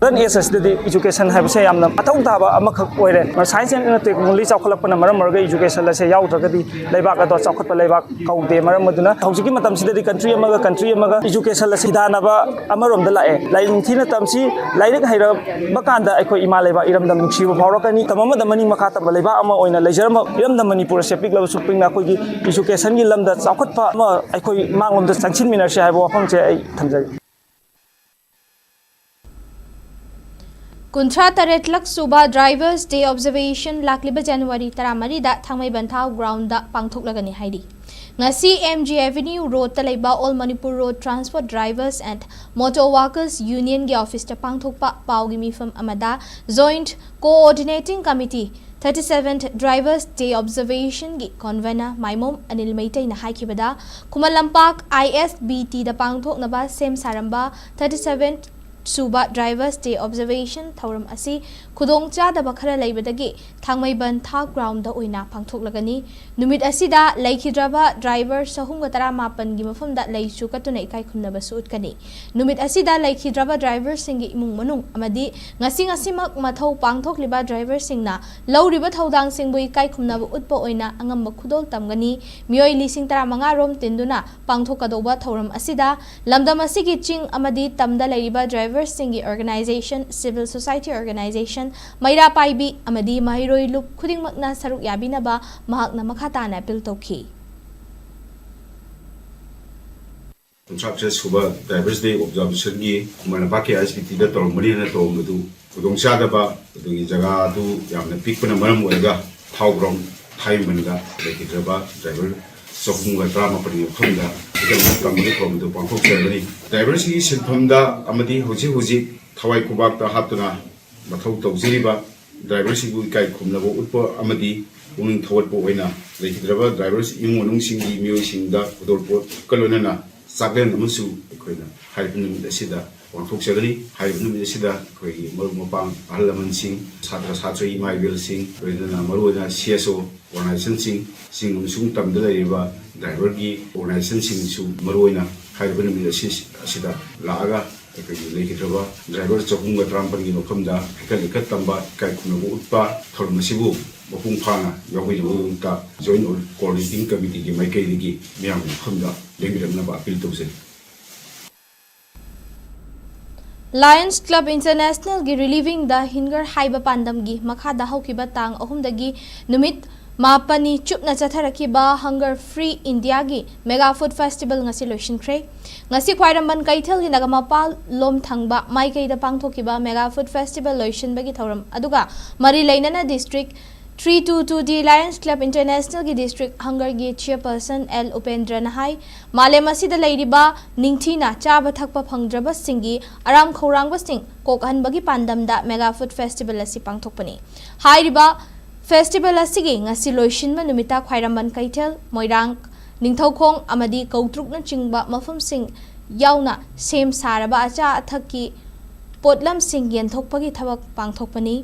Modern age ꯑꯁꯤꯗꯗꯤ education ꯍꯥꯏꯕꯁꯦ ꯌꯥꯝꯅ ꯃꯊꯧ ꯇꯥꯕ ꯑꯃꯈꯛ ꯑꯣꯏꯔꯦ꯫ Science and technology ꯆꯥꯎꯈꯠꯂꯛꯄꯅ ꯃꯔꯝ ꯑꯣꯏꯔꯒ education ꯑꯁꯦ ꯌꯥꯎꯗ꯭ꯔꯒꯗꯤ ꯂꯩꯕꯥꯛ ꯑꯗꯣ ꯆꯥꯎꯈꯠꯄ ꯂꯩꯕꯥꯛ ꯀꯧꯗꯦ꯫ ꯃꯔꯝ ꯑꯗꯨꯅ ꯍꯧꯖꯤꯛꯀꯤ ꯃꯇꯝꯁꯤꯗꯗꯤ country ꯑꯃꯒ country ꯑꯃꯒ education ꯑꯁꯤ ꯍꯤꯗꯥꯟꯅꯕ ꯑꯃꯔꯣꯝꯗ ꯂꯥꯛꯑꯦ꯫ ꯂꯥꯏꯔꯤꯛ ꯅꯤꯡꯊꯤꯅ ꯇꯝꯁꯤ, ꯂꯥꯏꯔꯤꯛ ꯍꯩꯔꯕ ꯀꯥꯟꯗ ꯑꯩꯈꯣꯏ ꯏꯃꯥ ꯂꯩꯕꯥꯛ ꯏꯔꯝꯗꯝ ꯅꯨꯡꯁꯤꯕ ꯐꯥꯎꯔꯛꯀꯅꯤ꯫ ꯃꯇꯝ ꯑꯃꯗ ꯃꯅꯤꯡ ꯃꯈꯥ ꯇꯝꯕ ꯂꯩꯕꯥꯛ ꯑꯃ ꯑꯣꯏꯅ ꯂꯩꯖꯔꯝꯕ ꯏꯔꯝꯗꯝ ꯃꯅꯤꯄꯨꯔ ꯑꯁꯦ ꯄꯤꯛꯂꯕꯁꯨ ꯄꯤꯛꯅ ꯑꯩꯈꯣꯏꯒꯤ education ꯒꯤ ꯂꯝꯗ ꯆꯥꯎꯈꯠꯄ ꯑꯃ ꯑꯩꯈꯣꯏ ꯃꯥꯡꯂꯣꯝꯗ ꯆꯪꯁꯤꯟꯃꯤꯟꯅꯁꯤ ꯍꯥꯏꯕ ꯋꯥꯐꯝꯁꯦ ꯑꯩ ꯊꯝꯖꯒꯦ꯫ ꯀꯨꯟꯊ꯭ꯔꯥ ꯇꯔꯦꯠꯂꯛ ꯁꯨꯕ Drivers Day Observation ꯂꯥꯛꯂꯤꯕ January ꯇꯔꯥꯃꯔꯤꯗ ꯊꯥꯡꯃꯩꯕꯟꯊꯥ ground ꯗ ꯄꯥꯡꯊꯣꯛꯂꯒꯅꯤ ꯍꯥꯏꯔꯤ꯫ ꯉꯁꯤ M G Avenue road ꯇ ꯂꯩꯕ All Manipur Road Transport Drivers and Motor Workers Union ꯒꯤ office ꯇ ꯄꯥꯡꯊꯣꯛꯄ ꯄꯥꯎꯒꯤ ꯃꯤꯐꯝ ꯑꯃꯗ Joint Coordinating Committee thirty seventh Drivers Day Observation ꯒꯤ convener ꯃꯥꯏꯃꯣꯝ Anil ꯃꯩꯇꯩꯅ ꯍꯥꯏꯈꯤꯕꯗ, Khuman Lampak I S B T ꯗ ꯄꯥꯡꯊꯣꯛꯅꯕ ꯁꯦꯝ ꯁꯥꯔꯝꯕ thirty seventh ꯁꯨꯕ Drivers Day Observation ꯊꯧꯔꯝ ꯑꯁꯤ ꯈꯨꯗꯣꯡꯆꯥꯗꯕ ꯈꯔ ꯂꯩꯕꯗꯒꯤ ꯊꯥꯡꯃꯩꯕꯟꯊꯥ ground ꯗ ꯑꯣꯏꯅ ꯄꯥꯡꯊꯣꯛꯂꯒꯅꯤ꯫ ꯅꯨꯃꯤꯠ ꯑꯁꯤꯗ ꯂꯩꯈꯤꯗ꯭ꯔꯕ driver ꯆꯍꯨꯝꯒ ꯇꯔꯥꯃꯥꯄꯟꯒꯤ ꯃꯐꯝꯗ ꯂꯩꯁꯨ ꯀꯠꯇꯨꯅ ꯏꯀꯥꯏ ꯈꯨꯝꯅꯕꯁꯨ ꯎꯠꯀꯅꯤ꯫ ꯅꯨꯃꯤꯠ ꯑꯁꯤꯗ ꯂꯩꯈꯤꯗ꯭ꯔꯕ driver ꯁꯤꯡꯒꯤ ꯏꯃꯨꯡ ꯃꯅꯨꯡ ꯑꯃꯗꯤ ꯉꯁꯤ ꯉꯁꯤꯃꯛ ꯃꯊꯧ ꯄꯥꯡꯊꯣꯛꯂꯤꯕ driver ꯁꯤꯡꯅ ꯂꯧꯔꯤꯕ ꯊꯧꯗꯥꯡꯁꯤꯡꯕꯨ ꯏꯀꯥꯏ ꯈꯨꯝꯅꯕ ꯎꯠꯄ ꯑꯣꯏꯅ ꯑꯉꯝꯕ ꯈꯨꯗꯣꯜ ꯇꯝꯒꯅꯤ꯫ ꯃꯤꯑꯣꯏ ꯂꯤꯁꯤꯡ ꯇꯔꯥꯃꯉꯥ ꯔꯣꯝ ꯇꯤꯟꯗꯨꯅ ꯄꯥꯡꯊꯣꯛꯀꯗꯧꯕ ꯊꯧꯔꯝ ꯑꯁꯤꯗ ꯂꯝꯗꯝ ꯑꯁꯤꯒꯤ ꯆꯤꯡ ꯑꯃꯗꯤ ꯇꯝꯗ ꯂꯩꯔꯤꯕ driver ꯗ꯭ꯔꯥꯏꯚꯔꯁꯤꯡꯒꯤ organisation, civil society organisation, Meira Paibi ꯑꯃꯗꯤ ꯃꯍꯩꯔꯣꯏ ꯂꯨꯞ ꯈꯨꯗꯤꯡꯃꯛꯅ ꯁꯔꯨꯛ ꯌꯥꯕꯤꯅꯕ ꯃꯍꯥꯛꯅ ꯃꯈꯥ ꯇꯥꯅ ꯑꯄꯤꯜ ꯇꯧꯈꯤ꯫ ꯀꯨꯟꯊ꯭ꯔꯥ ꯇꯔꯦꯠ ꯁꯨꯕ Drivers Day Observationꯒꯤ ꯈꯨꯃꯟ ꯂꯝꯄꯥꯛꯀꯤ ISBTꯗ ꯇꯧꯔꯝꯒꯅꯤ ꯍꯥꯏꯅ ꯇꯧꯔꯝꯕꯗꯨ ꯈꯨꯗꯣꯡꯆꯥꯗꯕ, ꯑꯗꯨꯒꯤ ꯖꯒꯥ ꯑꯗꯨ ꯌꯥꯝꯅ ꯄꯤꯛꯄꯅ ꯃꯔꯝ ꯑꯣꯏꯔꯒ ꯊꯥꯎ ꯒ꯭ꯔꯥꯎꯟ ꯊꯥꯏꯃꯟꯗ ꯂꯩꯈꯤꯗ꯭ꯔꯕ ꯗ꯭ꯔꯥꯏꯚꯔ ꯆꯍꯨꯝꯒ ꯇꯔꯥꯃꯥꯄꯜꯒꯤ ꯃꯐꯝꯗ ꯏꯀꯪ ꯇꯝꯕꯒꯤ ꯊꯧꯔꯝ ꯑꯗꯨ ꯄꯥꯡꯊꯣꯛꯆꯒꯅꯤ꯫ ꯗ꯭ꯔꯥꯏꯚꯔꯁꯤꯡꯒꯤ ꯁꯤꯟꯐꯝꯗ ꯑꯃꯗꯤ ꯍꯧꯖꯤꯛ ꯍꯧꯖꯤꯛ ꯊꯋꯥꯏ ꯈꯨꯕꯥꯛꯇ ꯍꯥꯞꯇꯨꯅ ꯃꯊꯧ ꯇꯧꯖꯔꯤꯕ ꯗ꯭ꯔꯥꯏꯚꯔꯁꯤꯡꯕꯨ ꯏꯀꯥꯏ ꯈꯨꯝꯅꯕ ꯎꯠꯄ ꯑꯃꯗꯤ ꯄꯨꯛꯅꯤꯡ ꯊꯧꯒꯠꯄ ꯑꯣꯏꯅ ꯂꯩꯈꯤꯗ꯭ꯔꯕ ꯗ꯭ꯔꯥꯏꯚꯔꯁ ꯏꯃꯨꯡ ꯃꯅꯨꯡꯁꯤꯡꯒꯤ ꯃꯤꯑꯣꯏꯁꯤꯡꯗ ꯈꯨꯗꯣꯜꯄꯣꯠꯀ ꯂꯣꯏꯅꯅ ꯆꯥꯛꯂꯦꯟ ꯑꯃꯁꯨ ꯑꯩꯈꯣꯏꯅ ꯍꯥꯏꯔꯤꯕ ꯅꯨꯃꯤꯠ ꯑꯁꯤꯗ ꯄꯥꯡꯊꯣꯛꯆꯒꯅꯤ꯫ ꯍꯥꯏꯔꯤꯕ ꯅꯨꯃꯤꯠ ꯑꯁꯤꯗ ꯑꯩꯈꯣꯏꯒꯤ ꯃꯔꯨꯞ ꯃꯄꯥꯡ, ꯑꯍꯜ ꯂꯃꯟꯁꯤꯡ, ꯁꯥꯇ꯭ꯔ ꯁꯥꯇ꯭ꯔꯤ ꯏꯃꯥ ꯏꯕꯦꯜꯁꯤꯡ, ꯂꯣꯏꯅꯅ ꯃꯔꯨꯑꯣꯏꯅ CSO ꯑꯣꯔꯒꯅꯥꯏꯖꯦꯁꯟꯁꯤꯡ, ꯆꯤꯡ ꯑꯃꯁꯨꯡ ꯇꯝꯗ ꯂꯩꯔꯤꯕ ꯗ꯭ꯔꯥꯏꯚꯔꯒꯤ ꯑꯣꯔꯒꯅꯥꯏꯖꯦꯁꯟꯁꯤꯡꯁꯨ ꯃꯔꯨꯑꯣꯏꯅ ꯍꯥꯏꯔꯤꯕ ꯅꯨꯃꯤꯠ ꯑꯁꯤ, ꯑꯁꯤꯗ ꯂꯥꯛꯑꯒ ꯑꯩꯈꯣꯏꯒꯤ ꯂꯩꯈꯤꯗ꯭ꯔꯕ ꯗ꯭ꯔꯥꯏꯚꯔ ꯆꯍꯨꯝꯒ ꯇꯔꯥꯃꯥꯄꯜꯒꯤ ꯃꯐꯝꯗ ꯍꯩꯀꯠ ꯂꯩꯀꯠ ꯇꯝꯕ, ꯏꯀꯥꯏ ꯈꯨꯝꯅꯕ ꯎꯠꯄ ꯊꯧꯔꯝ ꯑꯁꯤꯕꯨ ꯃꯄꯨꯡ ꯐꯥꯅ ꯌꯥꯎꯕꯤꯅꯕꯒꯤꯗꯃꯛꯇ Joint Coordinating Committeeꯒꯤ ꯃꯥꯏꯀꯩꯗꯒꯤ ꯃꯤꯌꯥꯝꯒꯤ ꯃꯐꯝꯗ ꯂꯦꯡꯕꯤꯔꯛꯅꯕ ꯑꯄꯤꯜ ꯇꯧꯖꯔꯤ꯫ Lions Club Internationalꯒꯤ Reliving the Hunger ꯍꯥꯏꯕ ꯄꯥꯟꯗꯝꯒꯤ ꯃꯈꯥꯗ ꯍꯧꯈꯤꯕ ꯇꯥꯡ ꯑꯍꯨꯝꯗꯒꯤ ꯅꯨꯃꯤꯠ ꯃꯥꯄꯟꯅꯤ ꯆꯨꯞꯅ ꯆꯠꯊꯔꯛꯈꯤꯕ Hunger Free Indiaꯒꯤ Mega Food Festival ꯉꯁꯤ ꯂꯣꯏꯁꯤꯟꯈ꯭ꯔꯦ꯫ ꯉꯁꯤ ꯈ꯭ꯋꯥꯏꯔꯝꯕꯟ ꯀꯩꯊꯦꯜꯒꯤ ꯅꯥꯒꯥꯃꯄꯥꯜ ꯂꯣꯝ ꯊꯪꯕ ꯃꯥꯏꯀꯩꯗ ꯄꯥꯡꯊꯣꯛꯈꯤꯕ Mega Food Festival ꯂꯣꯏꯁꯤꯟꯕꯒꯤ ꯊꯧꯔꯝ ꯑꯗꯨꯒ ꯃꯔꯤ ꯂꯩꯅꯅ District three two two D Lions Club Internationalꯒꯤ District Hungerꯒꯤ Chairperson L ꯎꯄꯦꯟꯗ꯭ꯔꯅ ꯍꯥꯏ, ꯃꯥꯂꯦꯝ ꯑꯁꯤꯗ ꯂꯩꯔꯤꯕ ꯅꯤꯡꯊꯤꯅ ꯆꯥꯕ ꯊꯛꯄ ꯐꯪꯗ꯭ꯔꯕꯁꯤꯡꯒꯤ ꯑꯔꯥꯝ ꯈꯧꯔꯥꯡꯕꯁꯤꯡ ꯀꯣꯛꯍꯟꯕꯒꯤ ꯄꯥꯟꯗꯝꯗ Mega Food Festival ꯑꯁꯤ ꯄꯥꯡꯊꯣꯛꯄꯅꯤ꯫ ꯍꯥꯏꯔꯤꯕ festival ꯑꯁꯤꯒꯤ ꯉꯁꯤ ꯂꯣꯏꯁꯤꯟꯕ ꯅꯨꯃꯤꯠꯇ ꯈ꯭ꯋꯥꯏꯔꯝꯕꯟ ꯀꯩꯊꯦꯜ, ꯃꯣꯏꯔꯥꯡ, ꯅꯤꯡꯊꯧꯈꯣꯡ ꯑꯃꯗꯤ ꯀꯧꯇ꯭ꯔꯨꯛꯅꯆꯤꯡꯕ ꯃꯐꯝꯁꯤꯡ ꯌꯥꯎꯅ ꯁꯦꯝ ꯁꯥꯔꯕ ꯑꯆꯥ ꯑꯊꯛꯀꯤ ꯄꯣꯠꯂꯝꯁꯤꯡ ꯌꯦꯟꯊꯣꯛꯄꯒꯤ ꯊꯕꯛ ꯄꯥꯡꯊꯣꯛꯄꯅꯤ꯫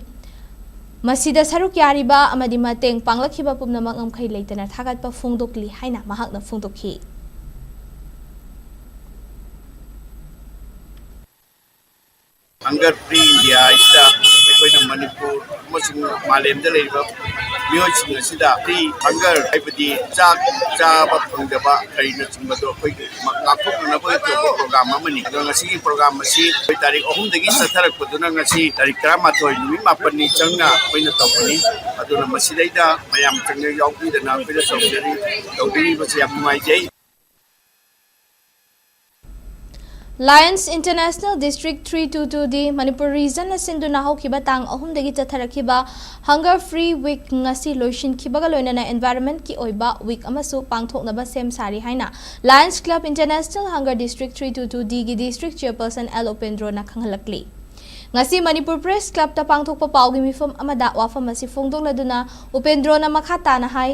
ꯃꯁꯤꯗ ꯁꯔꯨꯛ ꯌꯥꯔꯤꯕ ꯑꯃꯗꯤ ꯃꯇꯦꯡ ꯄꯥꯡꯂꯛꯈꯤꯕ ꯄꯨꯝꯅꯃꯛ ꯉꯝꯈꯩ ꯂꯩꯇꯅ ꯊꯥꯒꯠꯄ ꯐꯣꯡꯗꯣꯛꯂꯤ ꯍꯥꯏꯅ ꯃꯍꯥꯛꯅ ꯐꯣꯡꯗꯣꯛꯈꯤ꯫ Hunger Free India ꯍꯥꯏꯁꯤꯗ ꯑꯩꯈꯣꯏꯅ ꯃꯅꯤꯄꯨꯔ ꯑꯃꯁꯨꯡ ꯃꯥꯂꯦꯝꯗ ꯂꯩꯔꯤꯕ ꯃꯤꯑꯣꯏꯁꯤꯡ ꯑꯁꯤꯗ free hunger, ꯍꯥꯏꯕꯗꯤ ꯆꯥꯛ ꯆꯥꯕ ꯐꯪꯗꯕ ꯀꯔꯤꯅꯆꯤꯡꯕꯗꯣ ꯑꯩꯈꯣꯏꯒꯤ ꯉꯥꯛꯊꯣꯛꯅꯅꯕꯒꯤ ꯇꯧꯕ program ꯑꯃꯅꯤ꯫ ꯑꯗꯣ ꯉꯁꯤꯒꯤ program ꯑꯁꯤ ꯑꯩꯈꯣꯏ ꯇꯥꯔꯤꯛ ꯑꯍꯨꯝꯗꯒꯤ ꯆꯠꯊꯔꯛꯄꯗꯨꯅ ꯉꯁꯤ ꯇꯥꯔꯤꯛ ꯇꯔꯥꯃꯥꯊꯣꯏ, ꯅꯨꯃꯤꯠ ꯃꯥꯄꯟꯅꯤ ꯆꯪꯅ ꯑꯩꯈꯣꯏꯅ ꯇꯧꯒꯅꯤ꯫ ꯑꯗꯨꯅ ꯃꯁꯤꯗꯩꯗ ꯃꯌꯥꯝ ꯆꯪꯅ ꯌꯥꯎꯕꯤꯗꯅ ꯑꯩꯈꯣꯏꯅ ꯇꯧꯖꯔꯤ, ꯇꯧꯕꯤꯔꯤꯕꯁꯤ ꯌꯥꯝ ꯅꯨꯡꯉꯥꯏꯖꯩ꯫ Lions International District three two two D Manipur regionꯅ ꯁꯤꯟꯗꯨꯅ ꯍꯧꯈꯤꯕ ꯇꯥꯡ ꯑꯍꯨꯝꯗꯒꯤ ꯆꯠꯊꯔꯛꯈꯤꯕ Hunger Free Week ꯉꯁꯤ ꯂꯣꯏꯁꯤꯟꯈꯤꯕꯒ ꯂꯣꯏꯅꯅ environmentꯀꯤ ꯑꯣꯏꯕ week ꯑꯃꯁꯨ ꯄꯥꯡꯊꯣꯛꯅꯕ ꯁꯦꯝ ꯁꯥꯔꯤ ꯍꯥꯏꯅ Lions Club International Hunger District three two two Dꯒꯤ District Chairperson ꯑꯦꯜ ꯎꯄꯦꯟꯗ꯭ꯔꯣꯅ ꯈꯪꯍꯜꯂꯛꯂꯤ꯫ ꯉꯁꯤ ꯃꯅꯤꯄꯨꯔ Press Clubꯇ ꯄꯥꯡꯊꯣꯛꯄ ꯄꯥꯎꯒꯤ ꯃꯤꯐꯝ ꯑꯃꯗ ꯋꯥꯐꯝ ꯑꯁꯤ ꯐꯣꯡꯗꯣꯛꯂꯗꯨꯅ ꯎꯄꯦꯟꯗ꯭ꯔꯣꯅ ꯃꯈꯥ ꯇꯥꯅ ꯍꯥꯏ,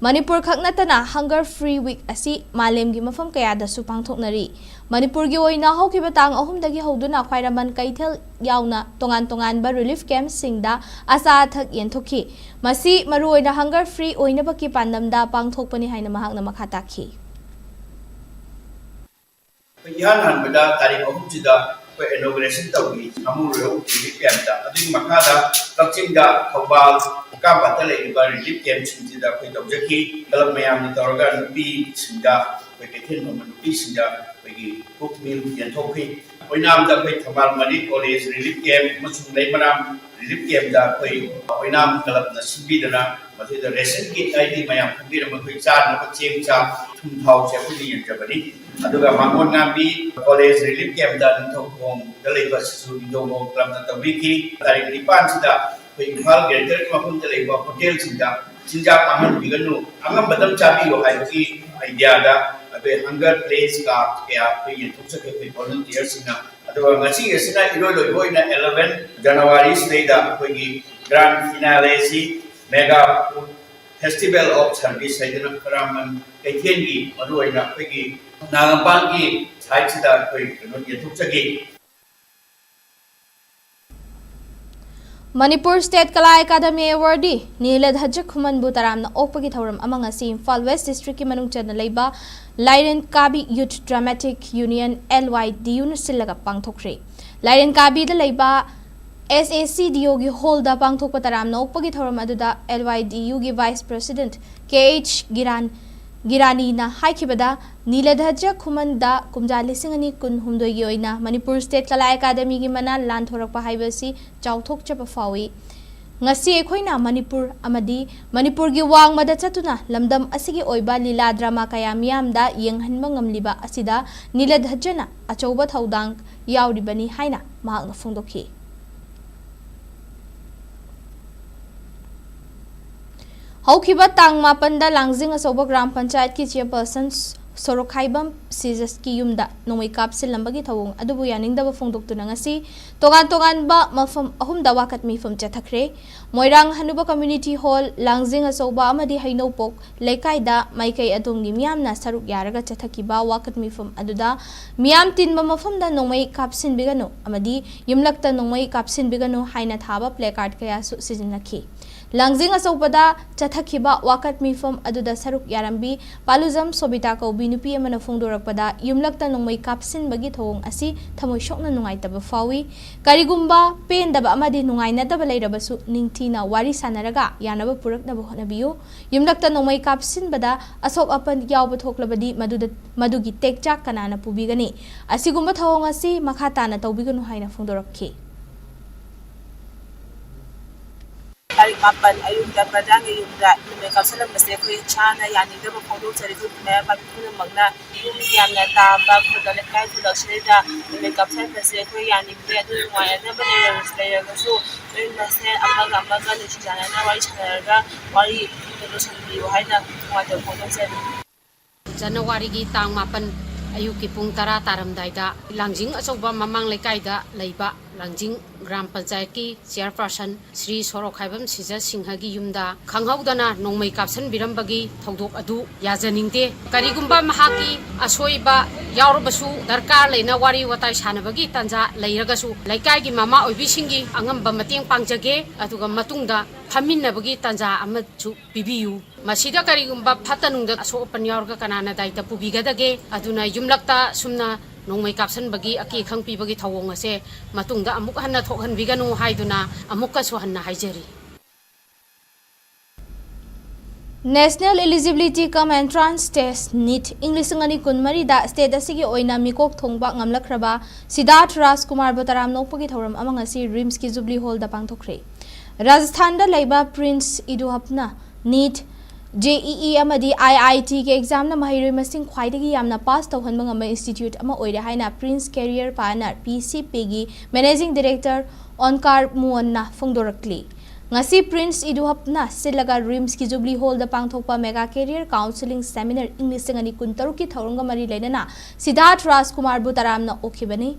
ꯃꯅꯤꯄꯨꯔ ꯈꯛ ꯅꯠꯇꯅ Hunger Free Week ꯑꯁꯤ ꯃꯥꯂꯦꯝꯒꯤ ꯃꯐꯝ ꯀꯌꯥꯗꯁꯨ ꯄꯥꯡꯊꯣꯛꯅꯔꯤ꯫ ꯃꯅꯤꯄꯨꯔꯒꯤ ꯑꯣꯏꯅ ꯍꯧꯈꯤꯕ ꯇꯥꯡ ꯑꯍꯨꯝꯗꯒꯤ ꯍꯧꯗꯨꯅ ꯈ꯭ꯋꯥꯏꯔꯝꯕꯟ ꯀꯩꯊꯦꯜ ꯌꯥꯎꯅ ꯇꯣꯉꯥꯟ ꯇꯣꯉꯥꯟꯕ relief campꯁꯤꯡꯗ ꯑꯆꯥ ꯑꯊꯛ ꯌꯦꯟꯊꯣꯛꯈꯤ꯫ ꯃꯁꯤ ꯃꯔꯨꯑꯣꯏꯅ hunger free ꯑꯣꯏꯅꯕꯒꯤ ꯄꯥꯟꯗꯝꯗ ꯄꯥꯡꯊꯣꯛꯄꯅꯤ ꯍꯥꯏꯅ ꯃꯍꯥꯛꯅ ꯃꯈꯥ ꯇꯥꯈꯤ꯫ ꯑꯩꯈꯣꯏ ꯏꯍꯥꯟ ꯍꯥꯟꯕꯗ ꯇꯥꯔꯤꯛ ꯑꯍꯨꯝꯁꯤꯗ ꯑꯩꯈꯣꯏ inauguration ꯇꯧꯈꯤ ꯁꯥꯃꯨꯔꯧ relief campꯇ꯫ ꯑꯗꯨꯒꯤ ꯃꯈꯥꯗ ꯀꯛꯆꯤꯡꯗ, ꯊꯧꯕꯥꯜ, ꯀꯥꯝꯄꯥꯠꯇ ꯂꯩꯔꯤꯕ relief campꯁꯤꯡꯁꯤꯗ ꯑꯩꯈꯣꯏ ꯇꯧꯖꯈꯤ꯫ club ꯃꯌꯥꯝꯅ ꯇꯧꯔꯒ ꯅꯨꯄꯤꯁꯤꯡꯗ, ꯑꯩꯈꯣꯏ ꯀꯩꯊꯦꯜ ꯐꯝꯕ ꯅꯨꯄꯤꯁꯤꯡꯗ ꯑꯩꯈꯣꯏꯒꯤ cook meal ꯌꯦꯟꯊꯣꯛꯈꯤ꯫ ꯑꯣꯏꯅꯥꯝꯗ ꯑꯩꯈꯣꯏ ꯊꯝꯕꯥꯜ ꯃꯔꯤ college relief camp ꯑꯃꯁꯨꯡ ꯂꯩꯃꯔꯥꯝ relief campꯇ ꯑꯩꯈꯣꯏ ꯑꯣꯏꯅꯥꯝ clubꯅ ꯁꯤꯟꯕꯤꯗꯅ ꯃꯁꯤꯗ ration kit ꯍꯥꯏꯗꯤ ꯃꯌꯥꯝ ꯈꯪꯕꯤꯔꯝꯕ ꯑꯩꯈꯣꯏ ꯆꯥꯅꯕ ꯆꯦꯡ, ꯆꯥꯛ, ꯊꯨꯝ, ꯊꯥꯎꯁꯦ ꯑꯩꯈꯣꯏꯅ ꯌꯦꯟꯖꯕꯅꯤ꯫ ꯑꯗꯨꯒ ꯃꯥꯡꯒꯣꯟ ꯉꯥꯝꯕꯤ college relief campꯇ ꯅꯤꯡꯊꯧꯈꯣꯡꯗ ꯂꯩꯕ ꯁꯤꯁꯨ ꯅꯤꯡꯊꯧꯈꯣꯡ clubꯅ ꯇꯧꯕꯤꯈꯤ꯫ ꯇꯥꯔꯤꯛ ꯅꯤꯄꯥꯟꯁꯤꯗ ꯑꯩꯈꯣꯏ ꯏꯝꯐꯥꯜ greaterꯒꯤ ꯃꯐꯝꯗ ꯂꯩꯕ hotelꯁꯤꯡꯗ ꯆꯤꯟꯖꯥꯛ ꯃꯥꯡꯍꯟꯕꯤꯒꯅꯨ, ꯑꯉꯝꯕꯗ ꯆꯥꯕꯤꯌꯨ ꯍꯥꯏꯕꯒꯤ ideaꯗ ꯑꯩꯈꯣꯏ hunger pledge card ꯀꯌꯥ ꯑꯩꯈꯣꯏ ꯌꯦꯟꯊꯣꯛꯆꯈꯤ ꯑꯩꯈꯣꯏ volunteerꯁꯤꯡꯅ꯫ ꯑꯗꯨꯒ ꯉꯁꯤ ꯑꯁꯤꯅ ꯏꯔꯣꯏ ꯂꯣꯏꯕ ꯑꯣꯏꯅ eleven Januaryꯁꯤꯗꯩꯗ ꯑꯩꯈꯣꯏꯒꯤ grand finale ꯑꯁꯤ mega food festival of service ꯍꯥꯏꯗꯅ ꯈ꯭ꯋꯥꯏꯔꯝꯕꯟ ꯀꯩꯊꯦꯜꯒꯤ ꯃꯔꯨꯑꯣꯏꯅ ꯑꯩꯈꯣꯏꯒꯤ ꯅꯥꯒꯥꯃꯄꯥꯜꯒꯤ sideꯁꯤꯗ ꯑꯩꯈꯣꯏ ꯀꯩꯅꯣ ꯌꯦꯟꯊꯣꯛꯆꯈꯤ꯫ Manipur State Kala Academy Awardee ꯅꯤꯂꯙꯖ ꯈꯨꯃꯟꯕꯨ ꯇꯔꯥꯝꯅ ꯑꯣꯛꯄꯒꯤ ꯊꯧꯔꯝ ꯑꯃ ꯉꯁꯤ ꯏꯝꯐꯥꯜ West Districtꯀꯤ ꯃꯅꯨꯡ ꯆꯟꯅ ꯂꯩꯕ ꯂꯥꯏꯔꯦꯟ ꯀꯥꯕꯤ Youth Dramatic Union, LYDUꯅ ꯁꯤꯜꯂꯒ ꯄꯥꯡꯊꯣꯛꯈ꯭ꯔꯦ꯫ ꯂꯥꯏꯔꯦꯟ ꯀꯥꯕꯤꯗ ꯂꯩꯕ ꯑꯦꯁ ꯑꯦ ꯁꯤ ꯗꯤ ꯑꯣꯒꯤ ꯍꯣꯜꯗ ꯄꯥꯡꯊꯣꯛꯄ ꯇꯔꯥꯝꯅ ꯑꯣꯛꯄꯒꯤ ꯊꯧꯔꯝ ꯑꯗꯨꯗ ꯑꯦꯜ ꯋꯥꯏ ꯗꯤ ꯌꯨꯒꯤ ꯚꯥꯏꯁ ꯄ꯭ꯔꯦꯁꯤꯗꯦꯟꯠ ꯀꯦ ꯑꯩꯆ ꯒꯤꯔꯥꯟ-, ꯒꯤꯔꯥꯅꯤꯅ ꯍꯥꯏꯈꯤꯕꯗ, ꯅꯤꯂꯙꯖ ꯈꯨꯃꯟꯗ ꯀꯨꯝꯖꯥ ꯂꯤꯁꯤꯡ ꯑꯅꯤ ꯀꯨꯟꯍꯨꯝꯗꯣꯏꯒꯤ ꯑꯣꯏꯅ ꯃꯅꯤꯄꯨꯔ ꯁ꯭ꯇꯦꯠ ꯀꯂꯥ ꯑꯦꯀꯥꯗꯃꯤꯒꯤ ꯃꯅꯥ ꯂꯥꯟꯊꯣꯔꯛꯄ ꯍꯥꯏꯕꯁꯤ ꯆꯥꯎꯊꯣꯛꯆꯕ ꯐꯥꯎꯏ꯫ ꯉꯁꯤ ꯑꯩꯈꯣꯏꯅ ꯃꯅꯤꯄꯨꯔ ꯑꯃꯗꯤ ꯃꯅꯤꯄꯨꯔꯒꯤ ꯋꯥꯡꯃꯗ ꯆꯠꯇꯨꯅ ꯂꯝꯗꯝ ꯑꯁꯤꯒꯤ ꯑꯣꯏꯕ ꯂꯤꯂꯥ ꯗ꯭ꯔꯃꯥ ꯀꯌꯥ ꯃꯤꯌꯥꯝꯗ ꯌꯦꯡꯍꯟꯕ ꯉꯝꯂꯤꯕ ꯑꯁꯤꯗ ꯅꯤꯂꯙꯖꯅ ꯑꯆꯧꯕ ꯊꯧꯗꯥꯡ ꯌꯥꯎꯔꯤꯕꯅꯤ ꯍꯥꯏꯅ ꯃꯍꯥꯛꯅ ꯐꯣꯡꯗꯣꯛꯈꯤ꯫ ꯍꯧꯈꯤꯕ ꯇꯥꯡ ꯃꯥꯄꯟꯗ ꯂꯥꯡꯖꯤꯡ ꯑꯆꯧꯕ ꯒ꯭ꯔꯥꯝ ꯄꯟꯆꯥꯌꯠꯀꯤ ꯆꯤꯌꯔꯄꯔꯁꯟ ꯁꯣꯔꯣꯛꯈꯥꯏꯕꯝ ꯁꯤꯖꯁꯀꯤ ꯌꯨꯝꯗ ꯅꯣꯡꯃꯩ ꯀꯥꯞꯁꯤꯜꯂꯝꯕꯒꯤ ꯊꯧꯑꯣꯡ ꯑꯗꯨꯕꯨ ꯌꯥꯅꯤꯡꯗꯕ ꯐꯣꯡꯗꯣꯛꯇꯨꯅ ꯉꯁꯤ ꯇꯣꯉꯥꯟ ꯇꯣꯉꯥꯟꯕ ꯃꯐꯝ ꯑꯍꯨꯝꯗ ꯋꯥꯀꯠ ꯃꯤꯐꯝ ꯆꯠꯊꯈ꯭ꯔꯦ꯫ ꯃꯣꯏꯔꯥꯡ ꯍꯅꯨꯕ ꯀꯝꯃ꯭ꯌꯨꯅꯤꯇꯤ ꯍꯣꯜ, ꯂꯥꯡꯖꯤꯡ ꯑꯆꯧꯕ ꯑꯃꯗꯤ ꯍꯩꯅꯧꯄꯣꯛ ꯂꯩꯀꯥꯏꯗ ꯃꯥꯏꯀꯩ ꯑꯗꯣꯝꯒꯤ ꯃꯤꯌꯥꯝꯅ ꯁꯔꯨꯛ ꯌꯥꯔꯒ ꯆꯠꯊꯈꯤꯕ ꯋꯥꯀꯠ ꯃꯤꯐꯝ ꯑꯗꯨꯗ ꯃꯤꯌꯥꯝ ꯇꯤꯟꯕ ꯃꯐꯝꯗ ꯅꯣꯡꯃꯩ ꯀꯥꯞꯁꯤꯟꯕꯤꯒꯅꯨ ꯑꯃꯗꯤ ꯌꯨꯝꯂꯛꯇ ꯅꯣꯡꯃꯩ ꯀꯥꯞꯁꯤꯟꯕꯤꯒꯅꯨ ꯍꯥꯏꯅ ꯊꯥꯕ placard ꯀꯌꯥꯁꯨ ꯁꯤꯖꯤꯟꯅꯈꯤ꯫ ꯂꯥꯡꯖꯤꯡ ꯑꯆꯧꯕꯗ ꯆꯠꯊꯈꯤꯕ ꯋꯥꯀꯠ ꯃꯤꯐꯝ ꯑꯗꯨꯗ ꯁꯔꯨꯛ ꯌꯥꯔꯝꯕꯤ ꯄꯥꯂꯨꯖꯝ ꯁꯣꯕꯤꯇꯥ ꯀꯧꯕꯤ ꯅꯨꯄꯤ ꯑꯃꯅ ꯐꯣꯡꯗꯣꯔꯛꯄꯗ, ꯌꯨꯝꯂꯛꯇ ꯅꯣꯡꯃꯩ ꯀꯥꯞꯁꯤꯟꯕꯒꯤ ꯊꯧꯑꯣꯡ ꯑꯁꯤ ꯊꯃꯣꯏ ꯁꯣꯛꯅ ꯅꯨꯡꯉꯥꯏꯇꯕ ꯐꯥꯎꯏ꯫ ꯀꯔꯤꯒꯨꯝꯕ ꯄꯦꯟꯗꯕ ꯑꯃꯗꯤ ꯅꯨꯡꯉꯥꯏꯅꯗꯕ ꯂꯩꯔꯕꯁꯨ ꯅꯤꯡꯊꯤꯅ ꯋꯥꯔꯤ ꯁꯥꯟꯅꯔꯒ ꯌꯥꯅꯕ ꯄꯨꯔꯛꯅꯕ ꯍꯣꯠꯅꯕꯤꯌꯨ꯫ ꯌꯨꯝꯂꯛꯇ ꯅꯣꯡꯃꯩ ꯀꯥꯞꯁꯤꯟꯕꯗ ꯑꯁꯣꯛ ꯑꯄꯟ ꯌꯥꯎꯕ ꯊꯣꯛꯂꯕꯗꯤ ꯃꯗꯨꯗ, ꯃꯗꯨꯒꯤ ꯇꯦꯛꯆꯥꯛ ꯀꯅꯥꯅ ꯄꯨꯕꯤꯒꯅꯤ? ꯑꯁꯤꯒꯨꯝꯕ ꯊꯧꯑꯣꯡ ꯑꯁꯤ ꯃꯈꯥ ꯇꯥꯅ ꯇꯧꯕꯤꯒꯅꯨ ꯍꯥꯏꯅ ꯐꯣꯡꯗꯣꯔꯛꯈꯤ꯫ ꯇꯥꯔꯤꯛ ꯃꯥꯄꯟ ꯑꯌꯨꯛꯇ ꯄ꯭ꯔꯙꯥꯟꯒꯤ ꯌꯨꯝꯗ ꯅꯣꯡꯃꯩ ꯀꯥꯞꯁꯤꯜꯂꯝꯕꯁꯦ ꯑꯩꯈꯣꯏ ꯏꯁꯥꯅ ꯌꯥꯅꯤꯡꯗꯕ ꯐꯣꯡꯗꯣꯛꯆꯔꯤ꯫ ꯑꯩꯈꯣꯏ ꯃꯌꯥꯝ ꯄꯨꯝꯅꯃꯛꯅ ꯌꯨꯝ ꯌꯥꯝꯅ ꯇꯥꯕ ꯈꯨꯜ, ꯂꯩꯀꯥꯏ ꯈꯨꯜꯂꯛꯁꯤꯗꯩꯗ ꯅꯣꯡꯃꯩ ꯀꯥꯞꯁꯤꯜꯂꯝꯕꯁꯦ ꯑꯩꯈꯣꯏ ꯌꯥꯅꯤꯡꯗꯦ꯫ ꯑꯗꯨ ꯅꯨꯡꯉꯥꯏꯅꯗꯕ ꯂꯩꯔꯒꯁꯨ, ꯂꯩꯔꯒꯁꯨ ꯅꯣꯏ ꯃꯁꯦꯟ ꯑꯃꯒ ꯑꯃꯒ ꯅꯨꯡꯁꯤ ꯆꯥꯟꯅꯅ ꯋꯥꯔꯤ ꯁꯥꯟꯅꯔꯒ ꯋꯥꯔꯤ ꯂꯣꯏꯁꯤꯟꯕꯤꯌꯨ ꯍꯥꯏꯅ ꯅꯨꯡꯉꯥꯏꯇꯕ ꯐꯣꯡꯗꯣꯛꯆꯔꯤ꯫ ꯖꯅꯋꯥꯔꯤꯒꯤ ꯇꯥꯡ ꯃꯥꯄꯟ ꯑꯌꯨꯛꯀꯤ ꯄꯨꯡ ꯇꯔꯥ ꯇꯥꯔꯝꯗꯥꯏꯗ ꯂꯥꯡꯖꯤꯡ ꯑꯆꯧꯕ ꯃꯃꯥꯡ ꯂꯩꯀꯥꯏꯗ ꯂꯩꯕ ꯂꯥꯡꯖꯤꯡ ꯒ꯭ꯔꯥꯝ ꯄꯟꯆꯥꯌꯠꯀꯤ ꯆꯤꯌꯔꯄꯔꯁꯟ ꯁ꯭ꯔꯤ ꯁꯣꯔꯣꯛꯈꯥꯏꯕꯝ ꯁꯤꯖ ꯁꯤꯡꯍꯒꯤ ꯌꯨꯝꯗ ꯈꯪꯍꯧꯗꯅ ꯅꯣꯡꯃꯩ ꯀꯥꯞꯁꯤꯟꯕꯤꯔꯝꯕꯒꯤ ꯊꯧꯗꯣꯛ ꯑꯗꯨ ꯌꯥꯖꯅꯤꯡꯗꯦ꯫ ꯀꯔꯤꯒꯨꯝꯕ ꯃꯍꯥꯛꯀꯤ ꯑꯁꯣꯏꯕ ꯌꯥꯎꯔꯕꯁꯨ, ꯗꯔꯀꯥꯔ ꯂꯩꯅ ꯋꯥꯔꯤ ꯋꯥꯇꯥꯏ ꯁꯥꯟꯅꯕꯒꯤ ꯇꯥꯟꯖꯥ ꯂꯩꯔꯒꯁꯨ, ꯂꯩꯀꯥꯏꯒꯤ ꯃꯃꯥ ꯑꯣꯏꯕꯤꯁꯤꯡꯒꯤ ꯑꯉꯝꯕ ꯃꯇꯦꯡ ꯄꯥꯡꯖꯒꯦ, ꯑꯗꯨꯒ ꯃꯇꯨꯡꯗ ꯐꯝꯃꯤꯟꯅꯕꯒꯤ ꯇꯥꯟꯖꯥ ꯑꯃꯁꯨ ꯄꯤꯕꯤꯌꯨ꯫ ꯃꯁꯤꯗ ꯀꯔꯤꯒꯨꯝꯕ ꯐꯠꯇ ꯅꯨꯡꯗ ꯑꯁꯣꯛ ꯑꯄꯟ ꯌꯥꯎꯔꯒ ꯀꯅꯥꯅ ꯗꯥꯏꯇ ꯄꯨꯕꯤꯒꯗꯒꯦ? ꯑꯗꯨꯅ ꯌꯨꯝꯂꯛꯇ ꯁꯨꯝꯅ ꯅꯣꯡꯃꯩ ꯀꯥꯞꯁꯤꯟꯕꯒꯤ ꯑꯀꯤ ꯑꯈꯪ ꯄꯤꯕꯒꯤ ꯊꯧꯑꯣꯡ ꯑꯁꯦ ꯃꯇꯨꯡꯗ ꯑꯃꯨꯛ ꯍꯟꯅ ꯊꯣꯛꯍꯟꯕꯤꯒꯅꯨ ꯍꯥꯏꯗꯨꯅ ꯑꯃꯨꯛꯀꯁꯨ ꯍꯟꯅ ꯍꯥꯏꯖꯔꯤ꯫ National Eligibility cum Entrance Test, NEET, ꯏꯪ ꯂꯤꯁꯤꯡ ꯑꯅꯤ ꯀꯨꯟꯃꯔꯤꯗ state ꯑꯁꯤꯒꯤ ꯑꯣꯏꯅ ꯃꯤꯀꯣꯛ ꯊꯣꯡꯕ ꯉꯝꯂꯛꯈ꯭ꯔꯕ ꯁꯤꯗꯥꯔꯊ ꯔꯥꯖꯀꯨꯃꯥꯔꯕꯨ ꯇꯔꯥꯝꯅ ꯑꯣꯛꯄꯒꯤ ꯊꯧꯔꯝ ꯑꯃ ꯉꯁꯤ RIMSꯀꯤ Jubilee Hallꯗ ꯄꯥꯡꯊꯣꯛꯈ꯭ꯔꯦ꯫ ꯔꯥꯖꯁꯊꯥꯟꯗ ꯂꯩꯕ ꯄ꯭ꯔꯤꯟꯁ ꯏꯗꯨꯍꯞꯅ NEET, JEE ꯑꯃꯗꯤ IITꯒꯤ examꯅ ꯃꯍꯩꯔꯣꯏ ꯃꯁꯤꯡ ꯈ꯭ꯋꯥꯏꯗꯒꯤ ꯌꯥꯝꯅ pass ꯇꯧꯍꯟꯕ ꯉꯝꯕ institute ꯑꯃ ꯑꯣꯏꯔꯦ ꯍꯥꯏꯅ Prince Career Pioneer, PCPꯒꯤ Managing Director ꯑꯣꯟꯀꯥꯔ ꯃꯨꯑꯟꯅ ꯐꯣꯡꯗꯣꯔꯛꯂꯤ꯫ ꯉꯁꯤ ꯄ꯭ꯔꯤꯟꯁ ꯏꯗꯨꯍꯞꯅ ꯁꯤꯜꯂꯒ RIMSꯀꯤ Jubilee Hallꯗ ꯄꯥꯡꯊꯣꯛꯄ Mega Career Counselling Seminar ꯏꯪ ꯂꯤꯁꯤꯡ ꯑꯅꯤ ꯀꯨꯟꯇꯔꯨꯛꯀꯤ ꯊꯧꯔꯝꯒ ꯃꯔꯤ ꯂꯩꯅꯅ ꯁꯤꯗꯥꯔꯊ ꯔꯥꯖꯀꯨꯃꯥꯔꯕꯨ ꯇꯔꯥꯝꯅ ꯑꯣꯛꯈꯤꯕꯅꯤ꯫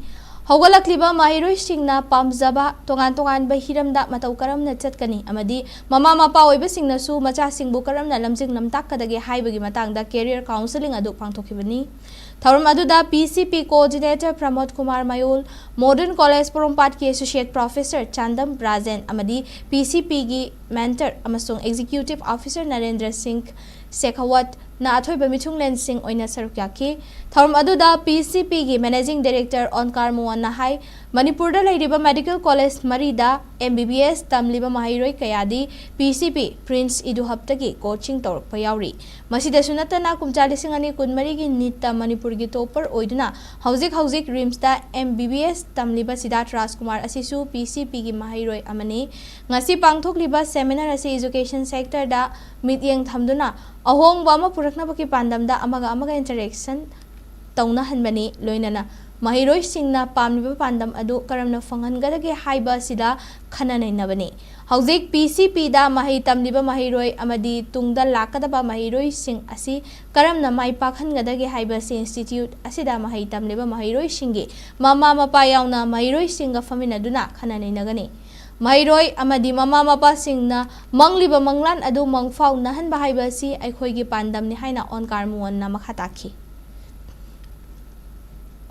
ꯍꯧꯒꯠꯂꯛꯂꯤꯕ ꯃꯍꯩꯔꯣꯏꯁꯤꯡꯅ ꯄꯥꯝꯖꯕ ꯇꯣꯉꯥꯟ ꯇꯣꯉꯥꯟꯕ ꯍꯤꯔꯝꯗ ꯃꯇꯧ ꯀꯔꯝꯅ ꯆꯠꯀꯅꯤ ꯑꯃꯗꯤ ꯃꯃꯥ ꯃꯄꯥ ꯑꯣꯏꯕꯁꯤꯡꯅꯁꯨ ꯃꯆꯥꯁꯤꯡꯕꯨ ꯀꯔꯝꯅ ꯂꯝꯖꯤꯡ ꯂꯝꯇꯥꯛꯀꯗꯒꯦ ꯍꯥꯏꯕꯒꯤ ꯃꯇꯥꯡꯗ career counselling ꯑꯗꯨ ꯄꯥꯡꯊꯣꯛꯈꯤꯕꯅꯤ꯫ ꯊꯧꯔꯝ ꯑꯗꯨꯗ PCP Coordinator ꯄ꯭ꯔꯃꯣꯗ Kumar ꯃꯌꯣꯜ, Modern College ꯄꯣꯔꯣꯝꯄꯥꯠꯀꯤ Associate Professor Chandam Rajen ꯑꯃꯗꯤ PCPꯒꯤ Mentor ꯑꯃꯁꯨꯡ Executive Officer ꯅꯔꯦꯟꯗ꯭ꯔ ꯁꯤꯡ ꯁꯦꯈꯥꯋꯠꯅ ꯑꯊꯣꯏꯕ ꯃꯤꯊꯨꯡꯂꯦꯟꯁꯤꯡ ꯑꯣꯏꯅ ꯁꯔꯨꯛ ꯌꯥꯈꯤ꯫ ꯊꯧꯔꯝ ꯑꯗꯨꯗ PCPꯒꯤ Managing Director ꯑꯣꯟꯀꯥꯔ ꯃꯣꯍꯟꯅ ꯍꯥꯏ, ꯃꯅꯤꯄꯨꯔꯗ ꯂꯩꯔꯤꯕ medical college ꯃꯔꯤꯗ MBBS ꯇꯝꯂꯤꯕ ꯃꯍꯩꯔꯣꯏ ꯀꯌꯥꯗꯤ PCP ꯄ꯭ꯔꯤꯟꯁ ꯏꯗꯨꯍꯞꯇꯒꯤ coaching ꯇꯧꯔꯛꯄ ꯌꯥꯎꯔꯤ꯫ ꯃꯁꯤꯗꯁꯨ ꯅꯠꯇꯅ ꯀꯨꯝꯖꯥ ꯂꯤꯁꯤꯡ ꯑꯅꯤ ꯀꯨꯟꯃꯔꯤꯒꯤ NEETꯇ ꯃꯅꯤꯄꯨꯔꯒꯤ topper ꯑꯣꯏꯗꯨꯅ ꯍꯧꯖꯤꯛ ꯍꯧꯖꯤꯛ RIMSꯇ MBBS ꯇꯝꯂꯤꯕ ꯁꯤꯗꯥꯔꯊ ꯔꯥꯖꯀꯨꯃꯥꯔ ꯑꯁꯤꯁꯨ PCPꯒꯤ ꯃꯍꯩꯔꯣꯏ ꯑꯃꯅꯤ꯫ ꯉꯁꯤ ꯄꯥꯡꯊꯣꯛꯂꯤꯕ seminar ꯑꯁꯤ education sectorꯗ ꯃꯤꯠꯌꯦꯡ ꯊꯝꯗꯨꯅ ꯑꯍꯣꯡꯕ ꯑꯃ ꯄꯨꯔꯛꯅꯕꯒꯤ ꯄꯥꯟꯗꯝꯗ ꯑꯃꯒ ꯑꯃꯒ interaction ꯇꯧꯅꯍꯟꯕꯅꯤ, ꯂꯣꯏꯅꯅ ꯃꯍꯩꯔꯣꯏꯁꯤꯡꯅ ꯄꯥꯝꯂꯤꯕ ꯄꯥꯟꯗꯝ ꯑꯗꯨ ꯀꯔꯝꯅ ꯐꯪꯍꯟꯒꯗꯒꯦ ꯍꯥꯏꯕ ꯑꯁꯤꯗ ꯈꯟꯅ ꯅꯩꯅꯕꯅꯤ꯫ ꯍꯧꯖꯤꯛ PCPꯗ ꯃꯍꯩ ꯇꯝꯂꯤꯕ ꯃꯍꯩꯔꯣꯏ ꯑꯃꯗꯤ ꯇꯨꯡꯗ ꯂꯥꯛꯀꯗꯕ ꯃꯍꯩꯔꯣꯏꯁꯤꯡ ꯑꯁꯤ ꯀꯔꯝꯅ ꯃꯥꯏ ꯄꯥꯛꯍꯟꯒꯗꯒꯦ ꯍꯥꯏꯕ ꯑꯁꯤ institute ꯑꯁꯤꯗ ꯃꯍꯩ ꯇꯝꯂꯤꯕ ꯃꯍꯩꯔꯣꯏꯁꯤꯡꯒꯤ ꯃꯃꯥ ꯃꯄꯥ ꯌꯥꯎꯅ ꯃꯍꯩꯔꯣꯏꯁꯤꯡꯒ ꯐꯝꯃꯤꯟꯅꯗꯨꯅ ꯈꯟꯅ ꯅꯩꯅꯒꯅꯤ꯫ ꯃꯍꯩꯔꯣꯏ ꯑꯃꯗꯤ ꯃꯃꯥ ꯃꯄꯥꯁꯤꯡꯅ ꯃꯪꯂꯤꯕ ꯃꯪꯂꯥꯟ ꯑꯗꯨ ꯃꯪꯐꯥꯎꯅꯍꯟꯕ ꯍꯥꯏꯕ ꯑꯁꯤ ꯑꯩꯈꯣꯏꯒꯤ ꯄꯥꯟꯗꯝꯅꯤ ꯍꯥꯏꯅ ꯑꯣꯟꯀꯥꯔ ꯃꯨꯑꯟꯅ ꯃꯈꯥ ꯇꯥꯈꯤ꯫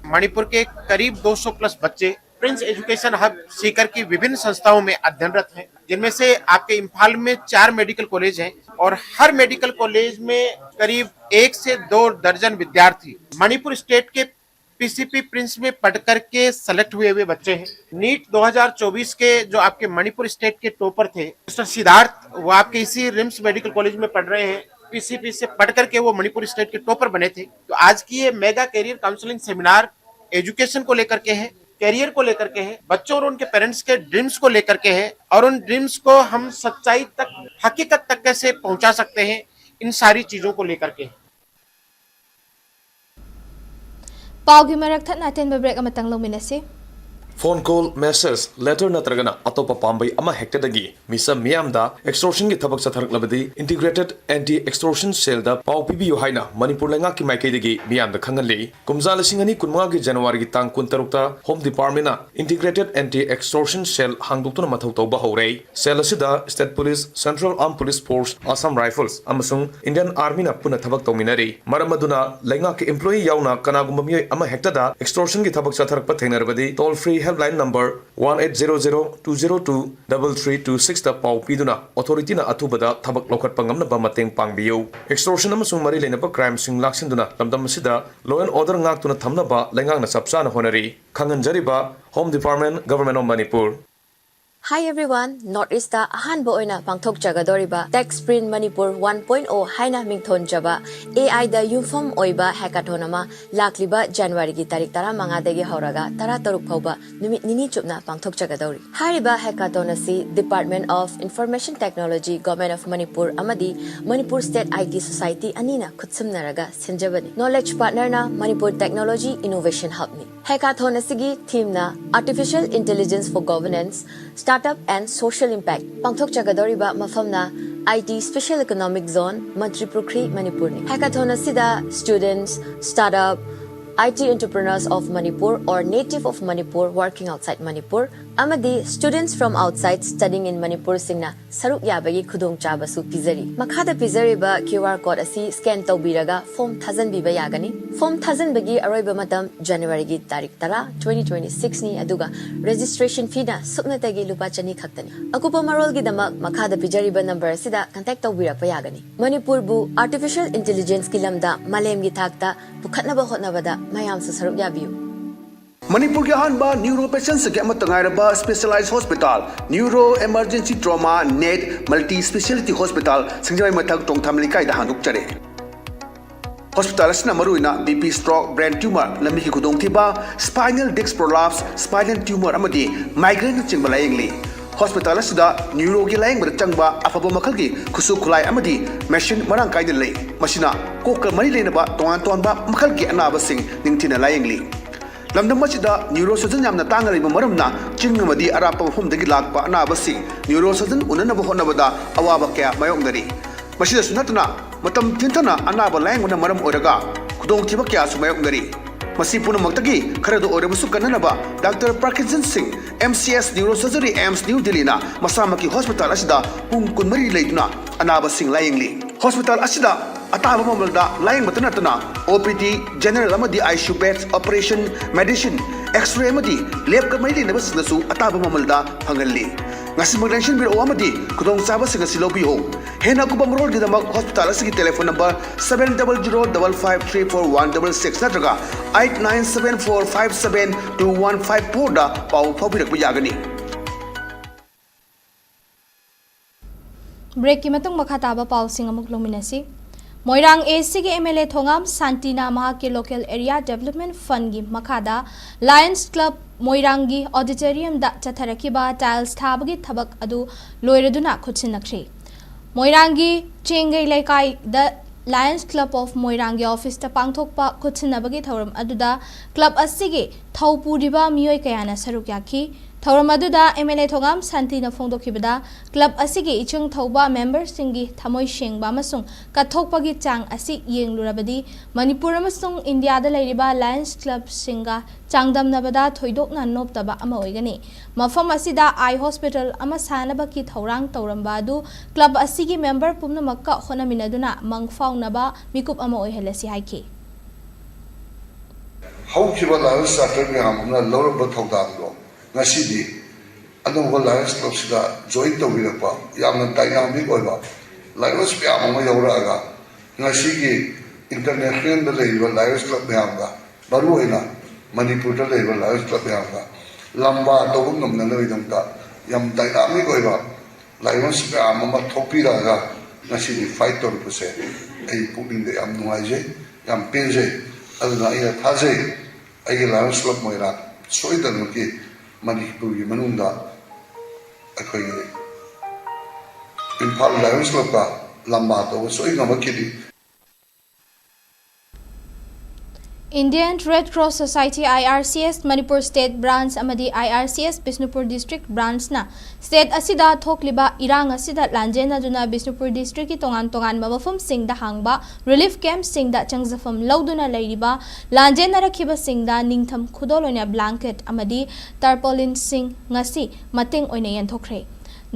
मणिपुर के करीब दो सौ प्लस बच्चे प्रिंस एजुकेशन हब सीकर की विभिन्न संस्थाओं में अध्ययनरत हैं, जिनमें से आपके इम्फाल में चार मेडिकल कॉलेज हैं और हर मेडिकल कॉलेज में करीब एक से दो दर्जन विद्यार्थी मणिपुर स्टेट के पीसीपी प्रिम्स में पढ़ करके सेलेक्ट हुए हुए बच्चे हैं। नीट दो हज़ार चौबीस के जो आपके मणिपुर स्टेट के टॉपर थे मिस्टर सिद्धार्थ, वो आपके इसी रिम्स मेडिकल कॉलेज में पढ़ रहे हैं। पीसीपी से पढ़ करके वो मणिपुर स्टेट के टॉपर बने थे। तो आज की ये mega career counselling seminar education को लेकर के है, करियर को लेकर के है, बच्चों और उनके पेरेंट्स के ड्रीम्स को लेकर के है, और उन ड्रीम्स को हम सच्चाई तक, हकीकत तक कैसे पहुंचा सकते हैं, इन सारी चीजों को लेकर के है। ꯄꯥꯎꯒꯤ ꯃꯔꯛ ꯊꯠꯅ ꯑꯇꯦꯟꯕ ꯕ꯭ꯔꯦꯛ ꯑꯃꯇꯪ ꯂꯧꯃꯤꯟꯅꯁꯤ꯫ Phone call, message, letter ꯅꯠꯇ꯭ꯔꯒꯅ ꯑꯇꯣꯞꯄ ꯄꯥꯝꯕꯩ ꯑꯃ ꯍꯦꯛꯇꯗꯒꯤ ꯃꯤꯁꯛ ꯃꯤꯌꯥꯝꯗ extortionꯒꯤ ꯊꯕꯛ ꯆꯠꯊꯔꯛꯂꯕꯗꯤ Integrated Anti Extortion Cellꯗ ꯄꯥꯎ ꯄꯤꯕꯤꯌꯨ ꯍꯥꯏꯅ ꯃꯅꯤꯄꯨꯔ ꯂꯩꯉꯥꯛꯀꯤ ꯃꯥꯏꯀꯩꯗꯒꯤ ꯃꯤꯌꯥꯝꯗ ꯈꯪꯍꯜꯂꯤ꯫ ꯀꯨꯝꯖꯥ ꯂꯤꯁꯤꯡ ꯑꯅꯤ ꯀꯨꯟꯃꯉꯥꯒꯤ ꯖꯅꯋꯥꯔꯤꯒꯤ ꯇꯥꯡ ꯀꯨꯟꯇꯔꯨꯛꯇ Home Departmentꯅ Integrated Anti Extortion Cell ꯍꯥꯡꯗꯣꯛꯇꯨꯅ ꯃꯊꯧ ꯇꯧꯕ ꯍꯧꯔꯦ꯫ Cell ꯑꯁꯤꯗ State Police, Central Armed Police Force, Assam Rifles ꯑꯃꯁꯨꯡ Indian Armyꯅ ꯄꯨꯟꯅ ꯊꯕꯛ ꯇꯧꯃꯤꯟꯅꯔꯤ꯫ ꯃꯔꯝ ꯑꯗꯨꯅ ꯂꯩꯉꯥꯛꯀꯤ employee ꯌꯥꯎꯅ ꯀꯅꯥꯒꯨꯝꯕ ꯃꯤꯑꯣꯏ ꯑꯃ ꯍꯦꯛꯇꯗ extortionꯒꯤ ꯊꯕꯛ ꯆꯠꯊꯔꯛꯄ ꯊꯦꯡꯅꯔꯕꯗꯤ toll free helpline number one eight zero zero two zero two double three two sixꯇ ꯄꯥꯎ ꯄꯤꯗꯨꯅ authorityꯅ ꯑꯊꯨꯕꯗ ꯊꯕꯛ ꯂꯧꯈꯠꯄ ꯉꯝꯅꯕ ꯃꯇꯦꯡ ꯄꯥꯡꯕꯤꯌꯨ꯫ Extortion ꯑꯃꯁꯨꯡ ꯃꯔꯤ ꯂꯩꯅꯕ crimeꯁꯤꯡ ꯂꯥꯛꯁꯤꯟꯗꯨꯅ ꯂꯝꯗꯝ ꯑꯁꯤꯗ law and order ꯉꯥꯛꯇꯨꯅ ꯊꯝꯅꯕ ꯂꯩꯉꯥꯛꯅ ꯆꯞ ꯆꯥꯅ ꯍꯣꯠꯅꯔꯤ꯫ ꯈꯪꯍꯟꯖꯔꯤꯕ Home Department, Government of Manipur꯫ Hi everyone, North Eastꯇ ꯑꯍꯥꯟꯕ ꯑꯣꯏꯅ ꯄꯥꯡꯊꯣꯛꯆꯒꯗꯧꯔꯤꯕ Tech Sprint Manipur one point o ꯍꯥꯏꯅ ꯃꯤꯡꯊꯣꯟꯖꯕ AIꯗ ꯌꯨꯝꯐꯝ ꯑꯣꯏꯕ hackathon ꯑꯃ ꯂꯥꯛꯂꯤꯕ ꯖꯅꯋꯥꯔꯤꯒꯤ ꯇꯥꯔꯤꯛ ꯇꯔꯥꯃꯉꯥꯗꯒꯤ ꯍꯧꯔꯒ ꯇꯔꯥꯇꯔꯨꯛ ꯐꯥꯎꯕ ꯅꯨꯃꯤꯠ ꯅꯤꯅꯤ ꯆꯨꯞꯅ ꯄꯥꯡꯊꯣꯛꯆꯒꯗꯧꯔꯤ꯫ ꯍꯥꯏꯔꯤꯕ hackathon ꯑꯁꯤ Department of Information Technology, Government of Manipur ꯑꯃꯗꯤ Manipur State IT Society ꯑꯅꯤꯅ ꯈꯨꯠꯁꯝꯅꯔꯒ ꯁꯤꯟꯖꯕꯅꯤ꯫ Knowledge partnerꯅ Manipur Technology Innovation Hubꯅꯤ꯫ Hackathon ꯑꯁꯤꯒꯤ themeꯅ Artificial Intelligence for Governance, Startup and Social Impact꯫ ꯄꯥꯡꯊꯣꯛꯆꯒꯗꯧꯔꯤꯕ ꯃꯐꯝꯅ IT Special Economic Zone, ꯃꯟꯇ꯭ꯔꯤ ꯄꯨꯈ꯭ꯔꯤ, ꯃꯅꯤꯄꯨꯔꯅꯤ꯫ Hackathon ꯑꯁꯤꯗ students, startup, IT entrepreneurs of Manipur or native of Manipur working outside Manipur ꯑꯃꯗꯤ Students from Outside Studying in Manipur ꯁꯤꯡꯅ ꯁꯔꯨꯛ ꯌꯥꯕꯒꯤ ꯈꯨꯗꯣꯡꯆꯥꯕꯁꯨ ꯄꯤꯖꯔꯤ꯫ ꯃꯈꯥꯗ ꯄꯤꯖꯔꯤꯕ QR code ꯑꯁꯤ scan ꯇꯧꯕꯤꯔꯒ form ꯊꯥꯖꯟꯕꯤꯕ ꯌꯥꯒꯅꯤ꯫ Form ꯊꯥꯖꯟꯕꯒꯤ ꯑꯔꯣꯏꯕ ꯃꯇꯝ January ꯒꯤ ꯇꯥꯔꯤꯛ ꯇꯔꯥ, twenty twenty-six ꯅꯤ, ꯑꯗꯨꯒ registration fee ꯅ ꯁꯨꯞꯅꯇꯒꯤ ꯂꯨꯄꯥ ꯆꯅꯤ ꯈꯛꯇꯅꯤ꯫ ꯑꯀꯨꯞꯄ ꯃꯔꯣꯜꯒꯤꯗꯃꯛ ꯃꯈꯥꯗ ꯄꯤꯖꯔꯤꯕ number ꯑꯁꯤꯗ contact ꯇꯧꯕꯤꯔꯛꯄ ꯌꯥꯒꯅꯤ꯫ ꯃꯅꯤꯄꯨꯔꯕꯨ artificial intelligence ꯀꯤ ꯂꯝꯗ ꯃꯥꯂꯦꯝꯒꯤ ꯊꯥꯛꯇ ꯄꯨꯈꯠꯅꯕ ꯍꯣꯠꯅꯕꯗ ꯃꯌꯥꯝꯁꯨ ꯁꯔꯨꯛ ꯌꯥꯕꯤꯌꯨ꯫ ꯃꯅꯤꯄꯨꯔꯒꯤ ꯑꯍꯥꯟꯕ neuro patient ꯁꯤꯡꯒꯤ ꯑꯃꯠꯇ ꯉꯥꯏꯔꯕ specialized hospital, Neuro Emergency Trauma Net Multi Speciality Hospital, ꯁꯤꯡꯖꯃꯩ ꯃꯊꯛ ꯇꯣꯡꯊꯥꯝ ꯂꯩꯀꯥꯏꯗ ꯍꯥꯡꯗꯣꯛꯆꯔꯦ꯫ Hospital ꯑꯁꯤꯅ ꯃꯔꯨꯑꯣꯏꯅ BP stroke, brain tumor, ꯂꯝꯕꯤꯒꯤ ꯈꯨꯗꯣꯡꯊꯤꯕ, spinal disc prolapse, spinal tumor ꯑꯃꯗꯤ migraine ꯅꯆꯤꯡꯕ ꯂꯥꯌꯦꯡꯂꯤ꯫ Hospital ꯑꯁꯤꯗ neuro ꯒꯤ ꯂꯥꯌꯦꯡꯕꯗ ꯆꯪꯕ ꯑꯐꯕ ꯃꯈꯜꯒꯤ ꯈꯨꯠꯁꯨ ꯈꯨꯠꯂꯥꯏ ꯑꯃꯗꯤ machine ꯃꯔꯥꯡ ꯀꯥꯏꯅ ꯂꯩ꯫ ꯃꯁꯤꯅ ꯀꯣꯛꯀ ꯃꯔꯤ ꯂꯩꯅꯕ ꯇꯣꯉꯥꯟ ꯇꯣꯉꯥꯟꯕ ꯃꯈꯜꯒꯤ ꯑꯅꯥꯕꯁꯤꯡ ꯅꯤꯡꯊꯤꯅ ꯂꯥꯌꯦꯡꯂꯤ꯫ ꯂꯝꯗꯝ ꯑꯁꯤꯗ neurosurgeon ꯌꯥꯝꯅ ꯇꯥꯡꯅ ꯂꯩꯕ ꯃꯔꯝꯅ ꯆꯤꯡ ꯑꯃꯗꯤ ꯑꯔꯥꯞꯄ ꯃꯐꯝꯗꯒꯤ ꯂꯥꯛꯄ ꯑꯅꯥꯕꯁꯤꯡ neurosurgeon ꯎꯅꯅꯕ ꯍꯣꯠꯅꯕꯗ ꯑꯋꯥꯕ ꯀꯌꯥ ꯃꯥꯌꯣꯛꯅꯔꯤ꯫ ꯃꯁꯤꯗꯁꯨ ꯅꯠꯇꯅ ꯃꯇꯝ ꯊꯦꯡꯊꯅ ꯑꯅꯥꯕ ꯂꯥꯌꯦꯡꯕꯅ ꯃꯔꯝ ꯑꯣꯏꯔꯒ ꯈꯨꯗꯣꯡꯊꯤꯕ ꯀꯌꯥꯁꯨ ꯃꯥꯌꯣꯛꯅꯔꯤ꯫ ꯃꯁꯤ ꯄꯨꯝꯅꯃꯛꯇꯒꯤ ꯈꯔꯗ ꯑꯣꯏꯔꯕꯁꯨ ꯀꯟꯅꯅꯕ Doctor Parkinson Singh, MCS Neurosurgery, AIIMS New Delhi ꯅ ꯃꯁꯥꯃꯛꯀꯤ hospital ꯑꯁꯤꯗ ꯄꯨꯡ ꯀꯨꯟꯃꯔꯤ ꯂꯩꯗꯨꯅ ꯑꯅꯥꯕꯁꯤꯡ ꯂꯥꯌꯦꯡꯂꯤ꯫ Hospital ꯑꯁꯤꯗ ꯑꯇꯥꯕ ꯃꯃꯜꯗ ꯂꯥꯌꯦꯡꯕꯇ ꯅꯠꯇꯅ OPD, general ꯑꯃꯗꯤ ICU beds, operation, medicine, X-ray ꯑꯃꯗꯤ lab ꯀ ꯃꯔꯤ ꯂꯩꯅꯕꯁꯤꯡꯗꯁꯨ ꯑꯇꯥꯕ ꯃꯃꯜꯗ ꯐꯪꯍꯜꯂꯤ꯫ ꯉꯁꯤꯃꯛ ꯂꯦꯡꯁꯤꯟꯕꯤꯔꯛꯑꯣ ꯑꯃꯗꯤ ꯈꯨꯗꯣꯡꯆꯥꯕꯁꯤꯡ ꯑꯁꯤ ꯂꯧꯕꯤꯌꯨ꯫ ꯍꯦꯟꯅ ꯑꯀꯨꯞꯄ ꯃꯔꯣꯜꯒꯤꯗꯃꯛ hospital ꯑꯁꯤꯒꯤ telephone number seven double zero double five three four one double six ꯅꯠꯇ꯭ꯔꯒ eight nine seven four five seven two one five four ꯗ ꯄꯥꯎ ꯐꯥꯎꯕꯤꯔꯛꯄ ꯌꯥꯒꯅꯤ꯫ Break ꯀꯤ ꯃꯇꯨꯡ ꯃꯈꯥ ꯇꯥꯕ ꯄꯥꯎꯁꯤꯡ ꯑꯃꯨꯛ ꯂꯧꯃꯤꯟꯅꯁꯤ꯫ ꯃꯣꯏꯔꯥꯡ AC ꯒꯤ MLA ꯊꯣꯉꯥꯝ ꯁꯥꯟꯇꯤꯅ ꯃꯍꯥꯛꯀꯤ local area development fund ꯒꯤ ꯃꯈꯥꯗ Lions Club ꯃꯣꯏꯔꯥꯡꯒꯤ auditorium ꯗ ꯆꯠꯊꯔꯛꯈꯤꯕ tiles ꯊꯥꯕꯒꯤ ꯊꯕꯛ ꯑꯗꯨ ꯂꯣꯏꯔꯗꯨꯅ ꯈꯨꯠꯁꯤꯟꯅꯈ꯭ꯔꯦ꯫ ꯃꯣꯏꯔꯥꯡꯒꯤ ꯆꯦꯡꯒꯩ ꯂꯩꯀꯥꯏꯗ Lions Club of ꯃꯣꯏꯔꯥꯡꯒꯤ office ꯇ ꯄꯥꯡꯊꯣꯛꯄ ꯈꯨꯠꯁꯤꯟꯅꯕꯒꯤ ꯊꯧꯔꯝ ꯑꯗꯨꯗ club ꯑꯁꯤꯒꯤ ꯊꯧ ꯄꯨꯔꯤꯕ ꯃꯤꯑꯣꯏ ꯀꯌꯥꯅ ꯁꯔꯨꯛ ꯌꯥꯈꯤ꯫ ꯊꯧꯔꯝ ꯑꯗꯨꯗ ꯑꯦꯝ ꯑꯦꯜ ꯑꯦ ꯊꯣꯒꯥꯝ ꯁꯥꯟꯇꯤꯅ ꯐꯣꯡꯗꯣꯛꯈꯤꯕꯗ, ꯀ꯭ꯂꯕ ꯑꯁꯤꯒꯤ ꯏꯆꯪ ꯊꯧꯕ ꯃꯦꯝꯕꯔꯁꯤꯡꯒꯤ ꯊꯃꯣꯏ ꯁꯦꯡꯕ ꯑꯃꯁꯨꯡ ꯀꯠꯊꯣꯛꯄꯒꯤ ꯆꯥꯡ ꯑꯁꯤ ꯌꯦꯡꯂꯨꯔꯕꯗꯤ, ꯃꯅꯤꯄꯨꯔ ꯑꯃꯁꯨꯡ ꯏꯟꯗꯤꯌꯥꯗ ꯂꯩꯔꯤꯕ ꯂꯥꯌꯟꯁ ꯀ꯭ꯂꯕꯁꯤꯡꯒ ꯆꯥꯡꯗꯝꯅꯕꯗ ꯊꯣꯏꯗꯣꯛꯅ ꯅꯣꯞꯇꯕ ꯑꯃ ꯑꯣꯏꯒꯅꯤ꯫ ꯃꯐꯝ ꯑꯁꯤꯗ ꯑꯥꯏ ꯍꯣꯁꯄꯤꯇꯥꯜ ꯑꯃ ꯁꯥꯅꯕꯒꯤ ꯊꯧꯔꯥꯡ ꯇꯧꯔꯝꯕ ꯑꯗꯨ ꯀ꯭ꯂꯕ ꯑꯁꯤꯒꯤ ꯃꯦꯝꯕꯔ ꯄꯨꯝꯅꯃꯛꯀ ꯍꯣꯠꯅꯃꯤꯟꯅꯗꯨꯅ ꯃꯪ ꯐꯥꯎꯅꯕ ꯃꯤꯀꯨꯞ ꯑꯃ ꯑꯣꯏꯍꯜꯂꯁꯤ ꯍꯥꯏꯈꯤ꯫ ꯍꯧꯈꯤꯕ ꯂꯥꯌꯟꯁ ꯆꯥꯔꯇꯔ ꯃꯌꯥꯝ ꯑꯃꯅ ꯂꯧꯔꯝꯕ ꯊꯧꯗꯥꯡꯗꯣ ꯉꯁꯤꯗꯤ ꯑꯅꯧꯕ ꯂꯥꯌꯟꯁ ꯀ꯭ꯂꯕꯁꯤꯗ ꯖꯣꯏꯟ ꯇꯧꯕꯤꯔꯛꯄ ꯌꯥꯝꯅ ꯗꯥꯏꯅꯥꯃꯤꯛ ꯑꯣꯏꯕ ꯂꯥꯌꯟꯁ ꯃꯌꯥꯝ ꯑꯃ ꯌꯥꯎꯔꯛꯑꯒ, ꯉꯁꯤꯒꯤ ꯏꯟꯇꯔꯅꯦꯁꯅꯦꯜꯗ ꯂꯩꯔꯤꯕ ꯂꯥꯌꯟꯁ ꯀ꯭ꯂꯕ ꯃꯌꯥꯝꯒ, ꯃꯔꯨꯑꯣꯏꯅ ꯃꯅꯤꯄꯨꯔꯗ ꯂꯩꯔꯤꯕ ꯂꯥꯌꯟꯁ ꯀ꯭ꯂꯕ ꯃꯌꯥꯝꯒ ꯂꯝꯕꯥ ꯇꯧꯕ ꯉꯝꯅꯅꯕꯒꯤꯗꯃꯛꯇ ꯌꯥꯝ ꯗꯥꯏꯅꯥꯃꯤꯛ ꯑꯣꯏꯕ ꯂꯥꯌꯟꯁ ꯃꯌꯥꯝ ꯑꯃ ꯊꯣꯛꯄꯤꯔꯛꯑꯒ ꯉꯁꯤꯗꯤ ꯐꯥꯏꯠ ꯇꯧꯔꯛꯄꯁꯦ ꯑꯩ ꯄꯨꯛꯅꯤꯡꯗ ꯌꯥꯝ ꯅꯨꯡꯉꯥꯏꯖꯩ, ꯌꯥꯝ ꯄꯦꯟꯖꯩ꯫ ꯑꯗꯨꯅ ꯑꯩꯅ ꯊꯥꯖꯩ, ꯑꯩꯒꯤ ꯂꯥꯌꯟꯁ ꯀ꯭ꯂꯕ ꯃꯣꯏꯔꯥꯡ ꯁꯣꯏꯗꯅꯃꯛꯀꯤ ꯃꯅꯤꯄꯨꯔꯒꯤ ꯃꯅꯨꯡꯗ ꯑꯩꯈꯣꯏꯒꯤ ꯏꯝꯐꯥꯜ ꯂꯥꯌꯟꯁ ꯀ꯭ꯂꯕꯀ ꯂꯝꯕꯥ ꯇꯧꯕ ꯁꯣꯏ ꯉꯝꯃꯛꯈꯤꯅꯤ꯫ Indian Red Cross Society, I R C S, Manipur state branch ꯑꯃꯗꯤ I R C S Bishnupur district ꯕ꯭ꯔꯥꯟꯆꯅ ꯁ꯭ꯇꯦꯠ ꯑꯁꯤꯗ ꯊꯣꯛꯂꯤꯕ ꯏꯔꯥꯡ ꯑꯁꯤꯗ ꯂꯥꯟꯖꯦꯟꯅꯗꯨꯅ ꯕꯤꯁꯅꯨꯄꯨꯔ ꯗꯤꯁꯇ꯭ꯔꯤꯛꯀꯤ ꯇꯣꯉꯥꯟ ꯇꯣꯉꯥꯟꯕ ꯃꯐꯝꯁꯤꯡꯗ ꯍꯥꯡꯕ ꯔꯤꯂꯤꯐ ꯀꯦꯝꯞꯁꯤꯡꯗ ꯆꯪꯖꯐꯝ ꯂꯧꯗꯨꯅ ꯂꯩꯔꯤꯕ ꯂꯥꯟꯖꯦꯟꯅꯔꯛꯈꯤꯕꯁꯤꯡꯗ ꯅꯤꯡꯊꯝ ꯈꯨꯗꯣꯜ ꯑꯣꯏꯅ ꯕ꯭ꯂꯥꯡꯀꯦꯠ ꯑꯃꯗꯤ ꯇꯔꯄꯣꯂꯤꯟꯁꯤꯡ ꯉꯁꯤ ꯃꯇꯦꯡ ꯑꯣꯏꯅ ꯌꯦꯟꯊꯣꯛꯈ꯭ꯔꯦ꯫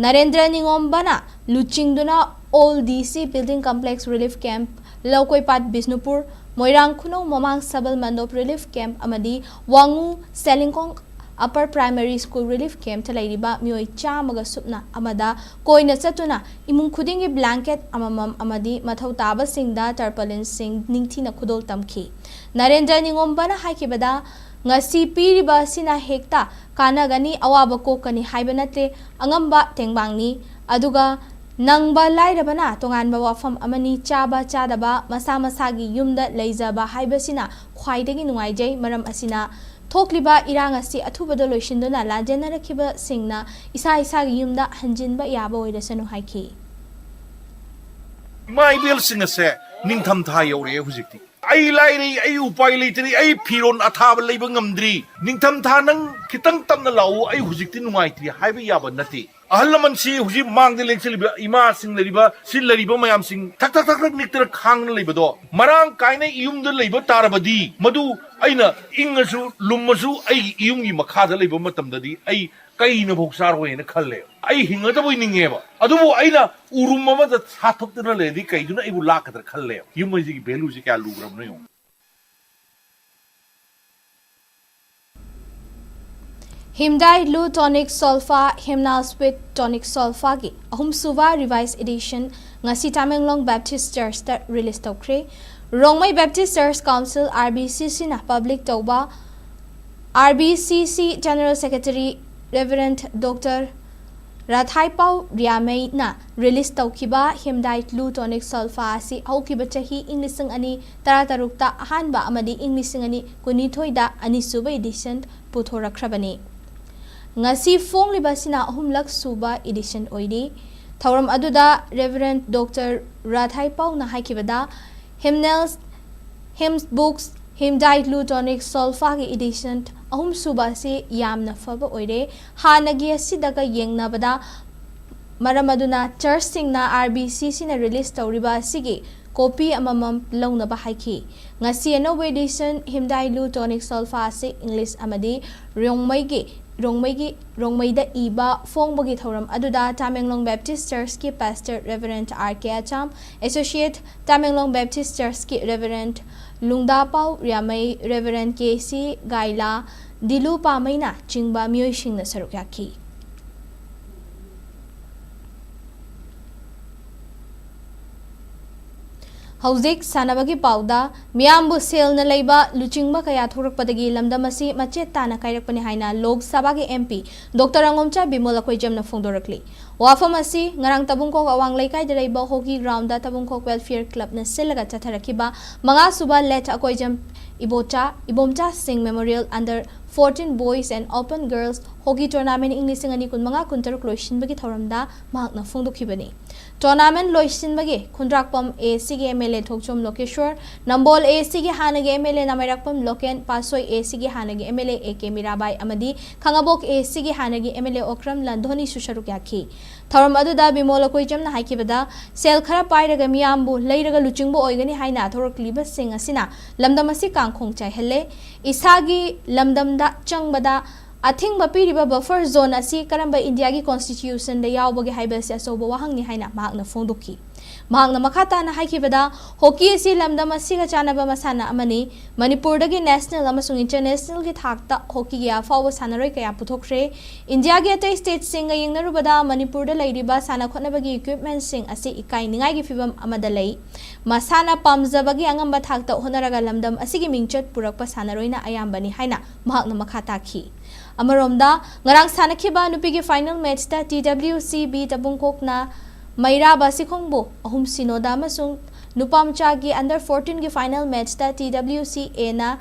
ꯅꯔꯦꯟꯗ꯭ꯔ ꯅꯤꯉꯣꯝꯕꯅ ꯂꯨꯆꯤꯡꯗꯨꯅ old D C building complex relief camp, Loukoipat Bishnupur, Moirang Khunou ꯃꯃꯥꯡ ꯁꯕꯜ ꯃꯟꯗꯣꯞ ꯔꯤꯂꯤꯐ ꯀꯦꯝꯞ ꯑꯃꯗꯤ Wangoo Sellingkong upper primary school relief ꯀꯦꯝꯞꯇ ꯂꯩꯔꯤꯕ ꯃꯤꯑꯣꯏ ꯆꯥꯝꯃꯒ ꯁꯨꯞꯅ ꯑꯃꯗ ꯀꯣꯏꯅ ꯆꯠꯇꯨꯅ ꯏꯃꯨꯡ ꯈꯨꯗꯤꯡꯒꯤ ꯕ꯭ꯂꯥꯡꯀꯦꯠ ꯑꯃꯃꯝ ꯑꯃꯗꯤ ꯃꯊꯧ ꯇꯥꯕꯁꯤꯡꯗ ꯇꯔꯄꯂꯤꯟꯁꯤꯡ ꯅꯤꯡꯊꯤꯅ ꯈꯨꯗꯣꯜ ꯇꯝꯈꯤ꯫ ꯅꯔꯦꯟꯗ꯭ꯔ ꯅꯤꯉꯣꯝꯕꯅ ꯍꯥꯏꯈꯤꯕꯗ, ꯉꯁꯤ ꯄꯤꯔꯤꯕ ꯑꯁꯤꯅ ꯍꯦꯛꯇ ꯀꯥꯟꯅꯒꯅꯤ, ꯑꯋꯥꯕ ꯀꯣꯛꯀꯅꯤ ꯍꯥꯏꯕ ꯅꯠꯇꯦ, ꯑꯉꯝꯕ ꯇꯦꯡꯕꯥꯡꯅꯤ꯫ ꯑꯗꯨꯒ ꯅꯪꯕ ꯂꯥꯏꯔꯕꯅ ꯇꯣꯉꯥꯟꯕ ꯋꯥꯐꯝ ꯑꯃꯅꯤ, ꯆꯥꯕ ꯆꯥꯗꯕ ꯃꯁꯥ ꯃꯁꯥꯒꯤ ꯌꯨꯝꯗ ꯂꯩꯖꯕ ꯍꯥꯏꯕꯁꯤꯅ ꯈ꯭ꯋꯥꯏꯗꯒꯤ ꯅꯨꯡꯉꯥꯏꯖꯩ꯫ ꯃꯔꯝ ꯑꯁꯤꯅ ꯊꯣꯛꯂꯤꯕ ꯏꯔꯥꯡ ꯑꯁꯤ ꯑꯊꯨꯕꯗ ꯂꯣꯏꯁꯤꯟꯗꯨꯅ ꯂꯥꯟꯖꯦꯟꯅꯔꯛꯈꯤꯕꯁꯤꯡꯅ ꯏꯁꯥ ꯏꯁꯥꯒꯤ ꯌꯨꯝꯗ ꯍꯟꯖꯤꯟꯕ ꯌꯥꯕ ꯑꯣꯏꯔꯁꯅꯨ ꯍꯥꯏꯈꯤ꯫ ꯏꯃꯥ ꯏꯕꯦꯜꯁꯤꯡ ꯑꯁꯦ ꯅꯤꯡꯊꯝꯊꯥ ꯌꯧꯔꯛꯑꯦ ꯍꯧꯖꯤꯛꯇꯤ꯫ ꯑꯩ ꯂꯥꯏꯔꯩ, ꯑꯩ ꯎꯄꯥꯏ ꯂꯩꯇ꯭ꯔꯤ, ꯑꯩ ꯐꯤꯔꯣꯟ ꯑꯊꯥꯕ ꯂꯩꯕ ꯉꯝꯗ꯭ꯔꯤ, ꯅꯤꯡꯊꯝꯊꯥ ꯅꯪ ꯈꯤꯇꯪ ꯇꯞꯅ ꯂꯥꯛꯎ, ꯑꯩ ꯍꯧꯖꯤꯛꯇꯤ ꯅꯨꯡꯉꯥꯏꯇ꯭ꯔꯤ ꯍꯥꯏꯕ ꯌꯥꯕ ꯅꯠꯇꯦ꯫ ꯑꯍꯜ ꯂꯃꯟꯁꯤ ꯍꯧꯖꯤꯛ ꯃꯥꯡꯗ ꯂꯦꯡꯁꯤꯜꯂꯤꯕ ꯏꯃꯥꯁꯤꯡ ꯂꯩꯔꯤꯕ, ꯁꯤ ꯂꯩꯔꯤꯕ ꯃꯌꯥꯝꯁꯤꯡ ꯊꯛ ꯊꯛ ꯊꯛ ꯊꯛ ꯅꯤꯛꯇꯅ ꯈꯥꯡꯅ ꯂꯩꯕꯗꯣ, ꯃꯔꯥꯡ ꯀꯥꯏꯅ ꯏꯌꯨꯝꯗ ꯂꯩꯕ ꯇꯥꯔꯕꯗꯤ, ꯃꯗꯨ ꯑꯩꯅ ꯏꯪꯉꯁꯨ ꯂꯨꯝꯃꯁꯨ ꯑꯩꯒꯤ ꯏꯌꯨꯝꯒꯤ ꯃꯈꯥꯗ ꯂꯩꯕ ꯃꯇꯝꯗꯗꯤ ꯑꯩ ꯀꯩꯅꯐꯥꯎ ꯆꯥꯔꯣꯏꯅ ꯈꯜꯂꯦ꯫ ꯑꯩ ꯍꯤꯡꯉꯗꯕꯣꯏ ꯅꯤꯡꯉꯦꯕ꯫ ꯑꯗꯨꯕꯨ ꯑꯩꯅ ꯎꯔꯨꯝ ꯑꯃꯗ ꯁꯥꯊꯣꯛꯇꯨꯅ ꯂꯩꯔꯗꯤ ꯀꯩꯗꯨꯅ ꯑꯩꯕꯨ ꯂꯥꯛꯀꯗ꯭ꯔꯥ ꯈꯜꯂꯦꯕ꯫ ꯌꯨꯝ ꯍꯥꯏꯁꯤꯒꯤ ꯚꯦꯂꯨꯁꯤ ꯀꯌꯥ ꯂꯨꯈ꯭ꯔꯕꯅꯣ ꯌꯦꯡꯉꯨ꯫ Hemdai Lu Tonic Solfa, Hemnal Sweet Tonic Solfaꯒꯤ ꯑꯍꯨꯝꯁꯨꯕ revised edition ꯉꯁꯤ ꯇꯥꯃꯦꯡꯂꯣꯡ Baptist Churchꯇ release ꯇꯧꯈ꯭ꯔꯦ꯫ Rongmei Baptist Church Council, RBCCꯅ public ꯇꯧꯕ RBCC General Secretary Reverend Doctor ꯔꯥꯊꯥꯏꯄꯥꯎ ꯔꯤꯌꯥꯃꯩꯅ release ꯇꯧꯈꯤꯕ Hemdai Lu Tonic Solfa ꯑꯁꯤ ꯍꯧꯈꯤꯕ ꯆꯍꯤ ꯏꯪ ꯂꯤꯁꯤꯡ ꯑꯅꯤ ꯇꯔꯥꯇꯔꯨꯛꯇ ꯑꯍꯥꯟꯕ ꯑꯃꯗꯤ ꯏꯪ ꯂꯤꯁꯤꯡ ꯑꯅꯤ ꯀꯨꯟꯅꯤꯊꯣꯏꯗ ꯑꯅꯤꯁꯨꯕ edition ꯄꯨꯊꯣꯔꯛꯈ꯭ꯔꯕꯅꯤ꯫ ꯉꯁꯤ ꯐꯣꯡꯂꯤꯕ ꯑꯁꯤꯅ ꯑꯍꯨꯝꯂꯛ ꯁꯨꯕ edition ꯑꯣꯏꯔꯤ꯫ ꯊꯧꯔꯝ ꯑꯗꯨꯗ Reverend Doctor ꯔꯥꯊꯥꯏꯄꯥꯎꯅ ꯍꯥꯏꯈꯤꯕꯗ, Hymnals, Hymn Books, Hemdai Lu Tonic Solfaꯒꯤ edition ꯑꯍꯨꯝꯁꯨꯕ ꯑꯁꯤ ꯌꯥꯝꯅ ꯐꯕ ꯑꯣꯏꯔꯦ꯫ ꯍꯥꯟꯅꯒꯤ ꯑꯁꯤꯗꯒ ꯌꯦꯡꯅꯕꯗ, ꯃꯔꯝ ꯑꯗꯨꯅ churchꯁꯤꯡꯅ RBCCꯅ release ꯇꯧꯔꯤꯕ ꯑꯁꯤꯒꯤ copy ꯑꯃꯃꯝ ꯂꯧꯅꯕ ꯍꯥꯏꯈꯤ꯫ ꯉꯁꯤ ꯑꯅꯧꯕ edition Hemdai Lu Tonic Solfa ꯑꯁꯤ English ꯑꯃꯗꯤ ꯔꯣꯡꯃꯩꯒꯤ, ꯔꯣꯡꯃꯩꯒꯤ, ꯔꯣꯡꯃꯩꯗ ꯏꯕ ꯐꯣꯡꯕꯒꯤ ꯊꯧꯔꯝ ꯑꯗꯨꯗ Tamenglong Baptist Churchꯀꯤ Pastor Reverend R K ꯑꯆꯥꯝ, Associate Tamenglong Baptist Churchꯀꯤ Reverend ꯂꯨꯡꯗꯥꯄꯥꯎ ꯔꯤꯌꯥꯃꯩ, Reverend K C ꯒꯥꯏꯂꯥ, ꯗꯤꯂꯨ ꯄꯥꯃꯩꯅ ꯆꯤꯡꯕ ꯃꯤꯑꯣꯏꯁꯤꯡꯅ ꯁꯔꯨꯛ ꯌꯥꯈꯤ꯫ ꯍꯧꯖꯤꯛ ꯁꯥꯟꯅꯕꯒꯤ ꯄꯥꯎꯗ, ꯃꯤꯌꯥꯝꯕꯨ ꯁꯦꯜꯅ ꯂꯩꯕ ꯂꯨꯆꯤꯡꯕ ꯀꯌꯥ ꯊꯣꯛꯂꯛꯄꯗꯒꯤ ꯂꯝꯗꯝ ꯑꯁꯤ ꯃꯆꯦꯠ ꯇꯥꯅ ꯀꯥꯏꯔꯛꯄꯅꯤ ꯍꯥꯏꯅ ꯂꯣꯛ ꯁꯚꯥꯒꯤ MP Doctor ꯑꯉꯣꯝꯆꯥ ꯕꯤꯃꯣꯜ ꯑꯩꯈꯣꯏꯖꯝꯅ ꯐꯣꯡꯗꯣꯔꯛꯂꯤ꯫ ꯋꯥꯐꯝ ꯑꯁꯤ ꯉꯔꯥꯡ ꯇꯕꯨꯡꯈꯣꯛ ꯑꯋꯥꯡ ꯂꯩꯀꯥꯏꯗ ꯂꯩꯕ hockey groundꯗ ꯇꯕꯨꯡꯈꯣꯛ welfare clubꯅ ꯁꯤꯜꯂꯒ ꯆꯠꯊꯔꯛꯈꯤꯕ ꯃꯉꯥꯁꯨꯕ ꯂꯦꯠ ꯑꯀꯣꯏꯖꯝ ꯏꯕꯣꯆꯥ, ꯏꯕꯣꯝꯆꯥ ꯁꯤꯡ Memorial Under fourteen Boys and Open Girls Hockey Tournament ꯏꯪ ꯂꯤꯁꯤꯡ ꯑꯅꯤ ꯀꯨꯟꯃꯉꯥ ꯀꯨꯟꯇꯔꯨꯛ ꯂꯣꯏꯁꯤꯟꯕꯒꯤ ꯊꯧꯔꯝꯗ ꯃꯍꯥꯛꯅ ꯐꯣꯡꯗꯣꯛꯈꯤꯕꯅꯤ꯫ ꯇꯣꯔꯅꯥꯃꯦꯟ ꯂꯣꯏꯁꯤꯟꯕꯒꯤ ꯈꯨꯟꯗ꯭ꯔꯥꯛꯄꯝ ꯑꯦ ꯁꯤꯒꯤ ꯑꯦꯝ ꯑꯦꯜ ꯑꯦ ꯊꯣꯛꯆꯣꯝ ꯂꯣꯀꯦꯁꯣꯔ, ꯅꯝꯕꯣꯜ ꯑꯦ ꯁꯤꯒꯤ ꯍꯥꯟꯅꯒꯤ ꯑꯦꯝ ꯑꯦꯜ ꯑꯦ ꯅꯥꯃꯩꯔꯥꯛꯄꯝ ꯂꯣꯀꯦꯟ, ꯄꯥꯠꯁꯣꯏ ꯑꯦ ꯁꯤꯒꯤ ꯍꯥꯟꯅꯒꯤ M L A A K Mirabai ꯑꯃꯗꯤ ꯈꯥꯉꯕꯣꯛ ꯑꯦ ꯁꯤꯒꯤ ꯍꯥꯟꯅꯒꯤ ꯑꯦꯝ ꯑꯦꯜ ꯑꯦ ꯑꯣꯀ꯭ꯔꯝ ꯂꯟꯙꯣꯅꯤꯁꯨ ꯁꯔꯨꯛ ꯌꯥꯈꯤ꯫ ꯊꯧꯔꯝ ꯑꯗꯨꯗ ꯕꯤꯃꯣꯜ ꯑꯀꯣꯏꯖꯝꯅ ꯍꯥꯏꯈꯤꯕꯗ, ꯁꯦꯜ ꯈꯔ ꯄꯥꯏꯔꯒ ꯃꯤꯌꯥꯝꯕꯨ ꯂꯩꯔꯒ ꯂꯨꯆꯤꯡꯕ ꯑꯣꯏꯒꯅꯤ ꯍꯥꯏꯅ ꯊꯣꯔꯛꯂꯤꯕꯁꯤꯡ ꯑꯁꯤꯅ ꯂꯝꯗꯝ ꯑꯁꯤ ꯀꯥꯡꯈꯣꯡ ꯆꯥꯏꯍꯜꯂꯦ꯫ ꯏꯁꯥꯒꯤ ꯂꯝꯗꯝꯗ ꯆꯪꯕꯗ ꯑꯊꯤꯡꯕ ꯄꯤꯔꯤꯕ ꯕꯐꯔ ꯖꯣꯟ ꯑꯁꯤ ꯀꯔꯝꯕ ꯏꯟꯗꯤꯌꯥꯒꯤ ꯀꯣꯟꯁꯇꯤꯇ꯭ꯌꯨꯁꯟꯗ ꯌꯥꯎꯕꯒꯦ ꯍꯥꯏꯕ ꯑꯁꯤ ꯑꯆꯧꯕ ꯋꯥꯍꯪꯅꯤ ꯍꯥꯏꯅ ꯃꯍꯥꯛꯅ ꯐꯣꯡꯗꯣꯛꯈꯤ꯫ ꯃꯍꯥꯛꯅ ꯃꯈꯥ ꯇꯥꯅ ꯍꯥꯏꯈꯤꯕꯗ, ꯍꯣꯀꯤ ꯑꯁꯤ ꯂꯝꯗꯝ ꯑꯁꯤꯒ ꯆꯥꯟꯅꯕ ꯃꯁꯥꯟꯅ ꯑꯃꯅꯤ꯫ ꯃꯅꯤꯄꯨꯔꯗꯒꯤ ꯅꯦꯁꯅꯦꯜ ꯑꯃꯁꯨꯡ ꯏꯟꯇꯔꯅꯦꯁꯅꯦꯜꯒꯤ ꯊꯥꯛꯇ ꯍꯣꯀꯤꯒꯤ ꯑꯐꯥꯎꯕ ꯁꯥꯟꯅꯔꯣꯏ ꯀꯌꯥ ꯄꯨꯊꯣꯛꯈ꯭ꯔꯦ꯫ ꯏꯟꯗꯤꯌꯥꯒꯤ ꯑꯇꯩ ꯁ꯭ꯇꯦꯠꯁꯤꯡꯒ ꯌꯦꯡꯅꯔꯨꯕꯗ ꯃꯅꯤꯄꯨꯔꯗ ꯂꯩꯔꯤꯕ ꯁꯥꯟꯅ ꯈꯣꯠꯅꯕꯒꯤ ꯏꯀ꯭ꯋꯤꯞꯃꯦꯟꯁꯤꯡ ꯑꯁꯤ ꯏꯀꯥꯏꯅꯤꯡꯉꯥꯏꯒꯤ ꯐꯤꯕꯝ ꯑꯃꯗ ꯂꯩ꯫ ꯃꯁꯥꯅ ꯄꯥꯝꯖꯕꯒꯤ ꯑꯉꯝꯕ ꯊꯥꯛꯇ ꯍꯣꯠꯅꯔꯒ ꯂꯝꯗꯝ ꯑꯁꯤꯒꯤ ꯃꯤꯡꯆꯠ ꯄꯨꯔꯛꯄ ꯁꯥꯟꯅꯔꯣꯏꯅ ꯑꯌꯥꯝꯕꯅꯤ ꯍꯥꯏꯅ ꯃꯍꯥꯛꯅ ꯃꯈꯥ ꯇꯥꯈꯤ꯫ ꯑꯃꯔꯣꯝꯗ, ꯉꯔꯥꯡ ꯁꯥꯟꯅꯈꯤꯕ ꯅꯨꯄꯤꯒꯤ ꯐꯥꯏꯅꯦꯜ ꯃꯦꯠꯆꯇ ꯇꯤ ꯗꯕ꯭ꯂꯤꯎ ꯁꯤ ꯕꯤ ꯇꯕꯨꯡꯈꯣꯛꯅ ꯃꯩꯔꯥꯕ ꯁꯤꯈꯣꯡꯕꯨ ꯑꯍꯨꯝ ꯁꯤꯅꯣꯗ ꯑꯃꯁꯨꯡ ꯅꯨꯄꯥꯃꯆꯥꯒꯤ ꯑꯟꯗꯔ ꯐꯣꯔꯇꯤꯟꯒꯤ ꯐꯥꯏꯅꯦꯜ ꯃꯦꯠꯆꯇ ꯇꯤ ꯗꯕ꯭ꯂꯤꯎ ꯁꯤ ꯑꯦꯅ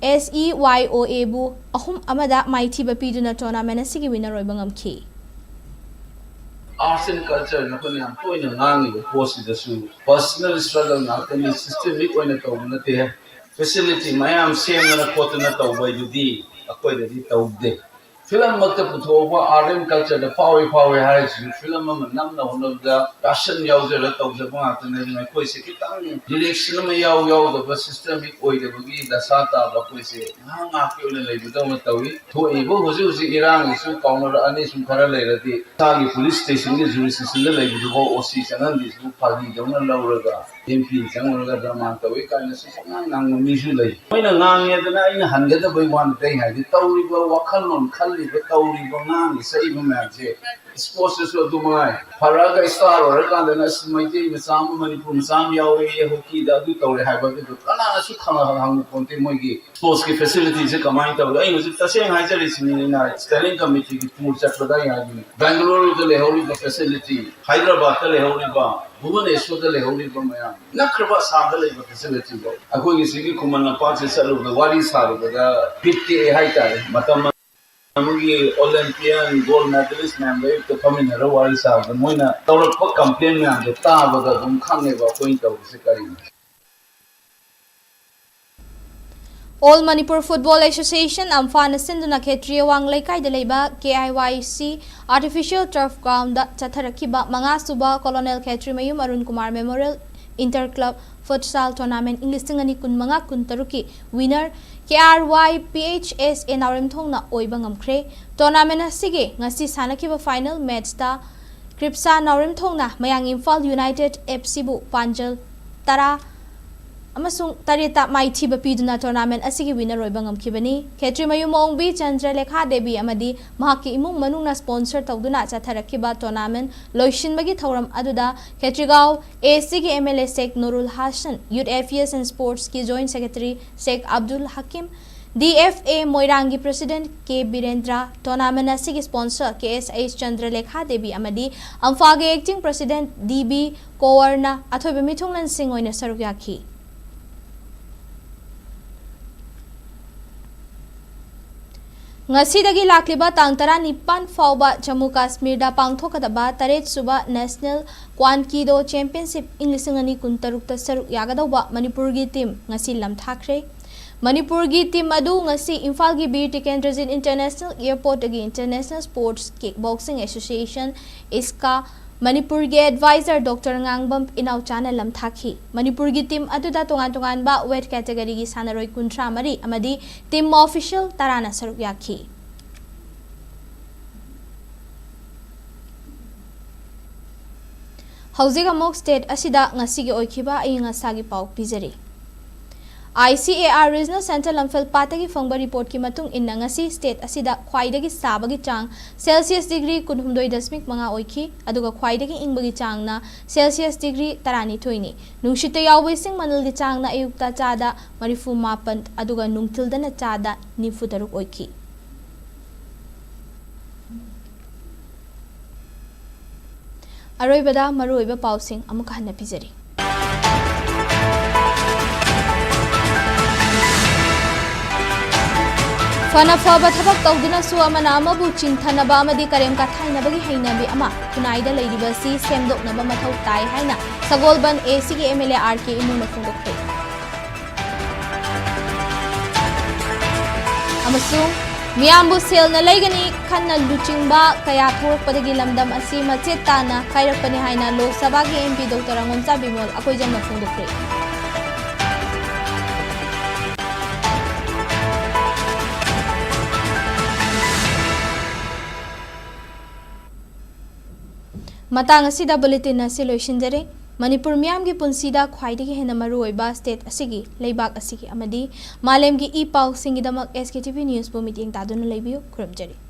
ꯑꯦꯁ ꯏ ꯋꯥꯏ ꯑꯣ ꯑꯦꯕꯨ ꯑꯍꯨꯝ ꯑꯃꯗ ꯃꯥꯏꯊꯤꯕ ꯄꯤꯗꯨꯅ ꯇꯣꯔꯅꯥꯃꯦꯟ ꯑꯁꯤꯒꯤ ꯋꯤꯟꯅꯔ ꯑꯣꯏꯕ ꯉꯝꯈꯤ꯫ ꯑꯥꯔꯠꯁ ꯑꯦꯟ ꯀꯜꯆꯔꯅ ꯑꯩꯈꯣꯏꯅ ꯌꯥꯝ ꯇꯣꯏꯅ ꯉꯥꯡꯉꯤꯕ ꯄꯣꯠꯁꯤꯗꯁꯨ ꯄꯔꯁꯅꯦꯜ ꯁ꯭ꯇ꯭ꯔꯒꯜ ꯉꯥꯛꯇꯅꯤ, ꯁꯤꯁꯇꯦꯃꯤꯛ ꯑꯣꯏꯅ ꯇꯧꯕ ꯅꯠꯇꯦ꯫ ꯐꯦꯁꯤꯂꯤꯇꯤ ꯃꯌꯥꯝ ꯁꯦꯝꯗꯅ ꯈꯣꯠꯇꯅ ꯇꯧꯕ ꯍꯥꯏꯗꯨꯗꯤ ꯑꯩꯈꯣꯏꯗꯗꯤ ꯇꯧꯗꯦ꯫ ꯐꯤꯂꯝꯃꯛꯇ ꯄꯨꯊꯣꯛꯑꯒ ꯑꯥꯔꯠ ꯑꯦꯟ ꯀꯜꯆꯔꯗ ꯐꯥꯎꯏ ꯐꯥꯎꯏ ꯍꯥꯏꯔꯤꯁꯤꯁꯨ ꯐꯤꯂꯝ ꯑꯃ ꯅꯝꯅ ꯍꯣꯠꯅꯕꯗ ꯄꯦꯁꯟ ꯌꯥꯎꯖꯔ ꯇꯧꯖꯕ ꯉꯥꯛꯇꯅꯤ꯫ ꯑꯗꯨꯅ ꯑꯩꯈꯣꯏꯁꯦ ꯈꯤꯇꯪ ꯗꯤꯔꯦꯛꯁꯟ ꯑꯃ ꯌꯥꯎ ꯌꯥꯎꯗꯕ ꯁꯤꯁꯇꯦꯃꯤꯛ ꯑꯣꯏꯗꯕꯒꯤ ꯗꯁꯥ ꯇꯥꯕ ꯑꯩꯈꯣꯏꯁꯦ ꯉꯥꯏꯍꯥꯛ ꯉꯥꯏꯍꯥꯛꯀꯤ ꯑꯣꯏꯅ ꯂꯩꯕꯗꯧꯅ ꯇꯧꯏ꯫ ꯊꯣꯛꯏꯕ ꯍꯧꯖꯤꯛ ꯍꯧꯖꯤꯛ ꯏꯔꯥꯡꯒꯤꯁꯨ ꯀꯥꯎꯅꯔꯛꯑꯅꯤ, ꯁꯨꯝ ꯈꯔ ꯂꯩꯔꯗꯤ ꯏꯁꯥꯒꯤ ꯄꯨꯂꯤꯁ ꯁ꯭ꯇꯦꯁꯟꯒꯤ ꯖꯨꯔꯤꯁꯗꯤꯛꯁꯟꯗ ꯂꯩꯕꯗꯨꯐꯥꯎ ꯑꯣ ꯁꯤ ꯆꯪꯍꯟꯗ꯭ꯔꯤꯁꯤꯕꯨ ꯐꯥꯒꯤꯗꯧꯅ ꯂꯧꯔꯒ ꯑꯦꯝ ꯄꯤ ꯆꯪꯉꯨꯔꯒ ꯗ꯭ꯔꯃꯥ ꯇꯧꯏ ꯀꯥꯏꯅꯁꯨ ꯄꯪꯉꯥꯡ ꯉꯥꯡꯕ ꯃꯤꯁꯨ ꯂꯩ꯫ ꯃꯣꯏꯅ ꯉꯥꯡꯉꯦꯗꯅ ꯑꯩꯅ ꯍꯟꯒꯗꯕꯩ ꯋꯥ ꯅꯠꯇꯦ꯫ ꯑꯩ ꯍꯥꯏꯗꯤ ꯇꯧꯔꯤꯕ ꯋꯥꯈꯜꯂꯣꯟ ꯈꯜꯂꯤꯕ ꯇꯧꯔꯤꯕ ꯉꯥꯡꯉꯤ ꯁꯛꯏꯕ ꯃꯌꯥꯝꯁꯦ ꯁ꯭ꯄꯣꯔꯠꯁꯇꯁꯨ ꯑꯗꯨ ꯃꯉꯥꯏ꯫ ꯐꯔꯛꯑꯒ ꯏꯁꯇꯥꯔ ꯑꯣꯏꯔꯀꯥꯟꯗꯅ ꯑꯁ ꯃꯩꯇꯩ ꯃꯆꯥ ꯑꯃ ꯃꯅꯤꯄꯨꯔ ꯃꯆꯥ ꯑꯃ ꯌꯥꯎꯔꯦ ꯍꯣꯀꯤꯗ ꯑꯗꯨ ꯇꯧꯔꯦ ꯍꯥꯏꯕ ꯑꯗꯨꯗꯣ ꯀꯅꯥꯅꯁꯨ ꯈꯪꯉ ꯍꯪꯕ ꯄꯣꯟꯇꯦ ꯃꯣꯏꯒꯤ ꯁ꯭ꯄꯣꯔꯠꯁꯀꯤ ꯐꯦꯁꯤꯂꯤꯇꯤꯁꯦ ꯀꯃꯥꯏꯅ ꯇꯧꯔꯤ꯫ ꯑꯩ ꯍꯧꯖꯤꯛ ꯇꯁꯦꯡꯅ ꯍꯥꯏꯖꯔꯤꯁꯤꯅꯤ, ꯑꯩꯅ ꯁ꯭ꯇꯦꯟꯗꯤꯡ ꯀꯃꯤꯇꯤꯒꯤ ꯇꯨꯔ ꯆꯠꯄꯗ ꯑꯩ ꯍꯥꯏꯗꯣꯏꯅꯤ, ꯕꯦꯡꯒꯂꯣꯔꯨꯗ ꯂꯩꯍꯧꯔꯤꯕ ꯐꯦꯁꯤꯂꯤꯇꯤ, ꯍꯥꯏꯗ꯭ꯔꯕꯥꯗꯇ ꯂꯩꯍꯧꯔꯤꯕ, ꯚꯨꯕꯅꯦꯁꯣꯔꯗ ꯂꯩꯍꯧꯔꯤꯕ ꯃꯌꯥꯝ, ꯅꯛꯈ꯭ꯔꯕ ꯑꯁꯥꯝꯗ ꯂꯩꯕ ꯐꯦꯁꯤꯂꯤꯇꯤꯗꯣ ꯑꯩꯈꯣꯏꯒꯤ ꯁꯤꯒꯤ ꯈꯨꯃꯟ ꯂꯝꯄꯥꯛꯁꯦ ꯆꯠꯂꯨꯕꯗ ꯋꯥꯔꯤ ꯁꯥꯔꯨꯕꯗ ꯕꯤꯠ ꯇꯦꯛꯑꯦ ꯍꯥꯏꯇꯥꯔꯦ꯫ ꯃꯇꯝ ꯑꯃꯒꯤ Olympian gold medalist ꯃꯌꯥꯝꯒ ꯑꯌꯨꯛꯇ ꯐꯝꯃꯤꯟꯅꯔ ꯋꯥꯔꯤ ꯁꯥꯕꯗ ꯃꯣꯏꯅ ꯇꯧꯔꯛꯄ complain ꯃꯌꯥꯝꯗꯣ ꯇꯥꯕꯗ ꯑꯗꯨꯝ ꯈꯪꯉꯦꯕ ꯑꯩꯈꯣꯏꯅ ꯇꯧꯔꯤꯁꯦ ꯀꯔꯤꯅꯣ꯫ All Manipur Football Association, ꯑꯝꯐꯥꯅ ꯁꯤꯟꯗꯨꯅ ꯈꯦꯇ꯭ꯔꯤ ꯑꯋꯥꯡ ꯂꯩꯀꯥꯏꯗ ꯂꯩꯕ K I Y C Artificial Turf Groundꯗ ꯆꯠꯊꯔꯛꯈꯤꯕ ꯃꯉꯥꯁꯨꯕ Colonel Khetrimayum Arun Kumar Memorial Inter Club Futsal Tournament ꯏꯪ ꯂꯤꯁꯤꯡ ꯑꯅꯤ ꯀꯨꯟꯃꯉꯥ ꯀꯨꯟꯇꯔꯨꯛꯀꯤ winner K R Y P H S A ꯅꯥꯎꯔꯦꯝꯊꯣꯡꯅ ꯑꯣꯏꯕ ꯉꯝꯈ꯭ꯔꯦ꯫ Tournament ꯑꯁꯤꯒꯤ ꯉꯁꯤ ꯁꯥꯟꯅꯈꯤꯕ final matchꯇ ꯀ꯭ꯔꯤꯞꯁꯥ ꯅꯥꯎꯔꯦꯝꯊꯣꯡꯅ ꯃꯌꯥꯡ ꯏꯝꯐꯥꯜ United F Cꯕꯨ ꯄꯥꯟꯖꯜ ꯇꯔꯥ ꯑꯃꯁꯨꯡ ꯇꯔꯦꯠꯇ ꯃꯥꯏꯊꯤꯕ ꯄꯤꯗꯨꯅ tournament ꯑꯁꯤꯒꯤ winner ꯑꯣꯏꯕ ꯉꯝꯈꯤꯕꯅꯤ꯫ ꯈꯦꯇ꯭ꯔꯤꯃꯌꯨꯝ ꯑꯣꯡꯕꯤ ꯆꯟꯗ꯭ꯔꯂꯦꯈꯥ ꯗꯦꯕꯤ ꯑꯃꯗꯤ ꯃꯍꯥꯛꯀꯤ ꯏꯃꯨꯡ ꯃꯅꯨꯡꯅ sponsor ꯇꯧꯗꯨꯅ ꯆꯠꯊꯔꯛꯈꯤꯕ tournament ꯂꯣꯏꯁꯤꯟꯕꯒꯤ ꯊꯧꯔꯝ ꯑꯗꯨꯗ ꯈꯦꯇ꯭ꯔꯤꯒꯥꯎ A Cꯒꯤ M L A Sheikh Nurul Hassan, Youth Affairs and Sportsꯀꯤ Joint Secretary Sheikh Abdul Hakim, D F A ꯃꯣꯏꯔꯥꯡꯒꯤ President K ꯕꯤꯔꯦꯟꯗ꯭ꯔ, tournament ꯑꯁꯤꯒꯤ sponsor K S H ꯆꯟꯗ꯭ꯔꯂꯦꯈꯥ Devi ꯑꯃꯗꯤ ꯑꯝꯐꯥꯒꯤ Acting President D B ꯀꯣꯋꯔꯅ ꯑꯊꯣꯏꯕ ꯃꯤꯊꯨꯡꯂꯦꯟꯁꯤꯡ ꯑꯣꯏꯅ ꯁꯔꯨꯛ ꯌꯥꯈꯤ꯫ ꯉꯁꯤꯗꯒꯤ ꯂꯥꯛꯂꯤꯕ ꯇꯥꯡ ꯇꯔꯥꯅꯤꯄꯥꯟ ꯐꯥꯎꯕ ꯖꯝꯃꯨ ꯀꯥꯁꯃꯤꯔꯗ ꯄꯥꯡꯊꯣꯛꯀꯗꯕ ꯇꯔꯦꯠꯁꯨꯕ National Kwan Kido Championship ꯏꯪ ꯂꯤꯁꯤꯡ ꯑꯅꯤ ꯀꯨꯟꯇꯔꯨꯛꯇ ꯁꯔꯨꯛ ꯌꯥꯒꯗꯧꯕ ꯃꯅꯤꯄꯨꯔꯒꯤ team ꯉꯁꯤ ꯂꯝꯊꯥꯈ꯭ꯔꯦ꯫ ꯃꯅꯤꯄꯨꯔꯒꯤ team ꯑꯗꯨ ꯉꯁꯤ ꯏꯝꯐꯥꯜꯒꯤ Bir Tikendrajit International Airportꯇꯒꯤ International Sports Kickboxing Association, ISKA, ꯃꯅꯤꯄꯨꯔꯒꯤ advisor Doctor ꯉꯥꯡꯕꯝ ꯏꯅꯥꯎꯆꯥꯅ ꯂꯝꯊꯥꯈꯤ꯫ ꯃꯅꯤꯄꯨꯔꯒꯤ team ꯑꯗꯨꯗ ꯇꯣꯉꯥꯟ ꯇꯣꯉꯥꯟꯕ weight categoryꯒꯤ ꯁꯥꯟꯅꯔꯣꯏ ꯀꯨꯟꯊ꯭ꯔꯥ ꯃꯔꯤ ꯑꯃꯗꯤ team official ꯇꯔꯥꯅ ꯁꯔꯨꯛ ꯌꯥꯈꯤ꯫ ꯍꯧꯖꯤꯛ ꯑꯃꯨꯛ state ꯑꯁꯤꯗ ꯉꯁꯤꯒꯤ ꯑꯣꯏꯈꯤꯕ ꯑꯏꯪ ꯑꯁꯥꯒꯤ ꯄꯥꯎ ꯄꯤꯖꯔꯤ꯫ I C A R Regional Centre ꯂꯝꯐꯦꯜ ꯄꯥꯠꯇꯒꯤ ꯐꯪꯕ reportꯀꯤ ꯃꯇꯨꯡ ꯏꯟꯅ ꯉꯁꯤ state ꯑꯁꯤꯗ ꯈ꯭ꯋꯥꯏꯗꯒꯤ ꯁꯥꯕꯒꯤ ꯆꯥꯡ Celsius degree ꯀꯨꯟꯍꯨꯝꯗꯣꯏ ꯗꯁꯃꯤꯛ ꯃꯉꯥ ꯑꯣꯏꯈꯤ, ꯑꯗꯨꯒ ꯈ꯭ꯋꯥꯏꯗꯒꯤ ꯏꯪꯕꯒꯤ ꯆꯥꯡꯅ Celsius degree ꯇꯔꯥꯅꯤꯊꯣꯏꯅꯤ꯫ ꯅꯨꯡꯁꯤꯠꯇ ꯌꯥꯎꯕ ꯏꯁꯤꯡ ꯃꯅꯤꯜꯒꯤ ꯆꯥꯡꯅ ꯑꯌꯨꯛꯇ ꯆꯥꯗ ꯃꯔꯤꯐꯨ ꯃꯥꯄꯟ ꯑꯗꯨꯒ ꯅꯨꯡꯊꯤꯜꯗꯅ ꯆꯥꯗ ꯅꯤꯐꯨ ꯇꯔꯨꯛ ꯑꯣꯏꯈꯤ꯫ ꯑꯔꯣꯏꯕꯗ ꯃꯔꯨꯑꯣꯏꯕ ꯄꯥꯎꯁꯤꯡ ꯑꯃꯨꯛ ꯍꯟꯅ ꯄꯤꯖꯔꯤ꯫ ꯐꯅ ꯐꯕ ꯊꯕꯛ ꯇꯧꯗꯨꯅꯁꯨ ꯑꯃꯅ ꯑꯃꯕꯨ ꯆꯤꯡꯊꯅꯕ ꯑꯃꯗꯤ ꯀꯔꯦꯝ ꯀꯊꯥꯏꯅꯕꯒꯤ ꯍꯩꯅꯕꯤ ꯑꯃ ꯈꯨꯟꯅꯥꯏꯗ ꯂꯩꯔꯤꯕ ꯑꯁꯤ ꯁꯦꯝꯗꯣꯛꯅꯕ ꯃꯊꯧ ꯇꯥꯏ ꯍꯥꯏꯅ ꯁꯒꯣꯜꯕꯟ ꯑꯦ ꯁꯤꯒꯤ ꯑꯦꯝ ꯑꯦꯜ ꯑꯦ ꯑꯥꯔ ꯀꯦ ꯏꯃꯨꯅ ꯐꯣꯡꯗꯣꯛꯈ꯭ꯔꯦ꯫ ꯑꯃꯁꯨꯡ ꯃꯤꯌꯥꯝꯕꯨ ꯁꯦꯜꯅ ꯂꯩꯒꯅꯤ ꯈꯟꯅ ꯂꯨꯆꯤꯡꯕ ꯀꯌꯥ ꯊꯣꯛꯂꯛꯄꯗꯒꯤ ꯂꯝꯗꯝ ꯑꯁꯤ ꯃꯆꯦꯠ ꯇꯥꯅ ꯀꯥꯏꯔꯛꯄꯅꯤ ꯍꯥꯏꯅ ꯂꯣꯛ ꯁꯚꯥꯒꯤ ꯑꯦꯝ ꯄꯤ ꯗꯣꯛꯇꯔ ꯔꯪꯉꯣꯝꯆꯥ ꯕꯤꯃꯣꯜ ꯑꯩꯈꯣꯏꯖꯝꯅ ꯐꯣꯡꯗꯣꯛꯈ꯭ꯔꯦ꯫ ꯃꯇꯥꯡ ꯑꯁꯤꯗ ꯕꯨꯂꯦꯇꯤꯟ ꯑꯁꯤ ꯂꯣꯏꯁꯤꯟꯖꯔꯦ꯫ ꯃꯅꯤꯄꯨꯔ ꯃꯤꯌꯥꯝꯒꯤ ꯄꯨꯟꯁꯤꯗ ꯈ꯭ꯋꯥꯏꯗꯒꯤ ꯍꯦꯟꯅ ꯃꯔꯨꯑꯣꯏꯕ ꯁ꯭ꯇꯦꯠ ꯑꯁꯤꯒꯤ, ꯂꯩꯕꯥꯛ ꯑꯁꯤꯒꯤ ꯑꯃꯗꯤ ꯃꯥꯂꯦꯝꯒꯤ ꯏ ꯄꯥꯎꯁꯤꯡꯒꯤꯗꯃꯛ ꯑꯦꯁ ꯀꯦ ꯇꯤ ꯚꯤ ꯅ꯭ꯌꯨꯁꯄꯨ ꯃꯤꯠꯌꯦꯡ ꯇꯥꯗꯨꯅ ꯂꯩꯕꯤꯌꯨ꯫ ꯈꯨꯔꯨꯝꯖꯔꯤ꯫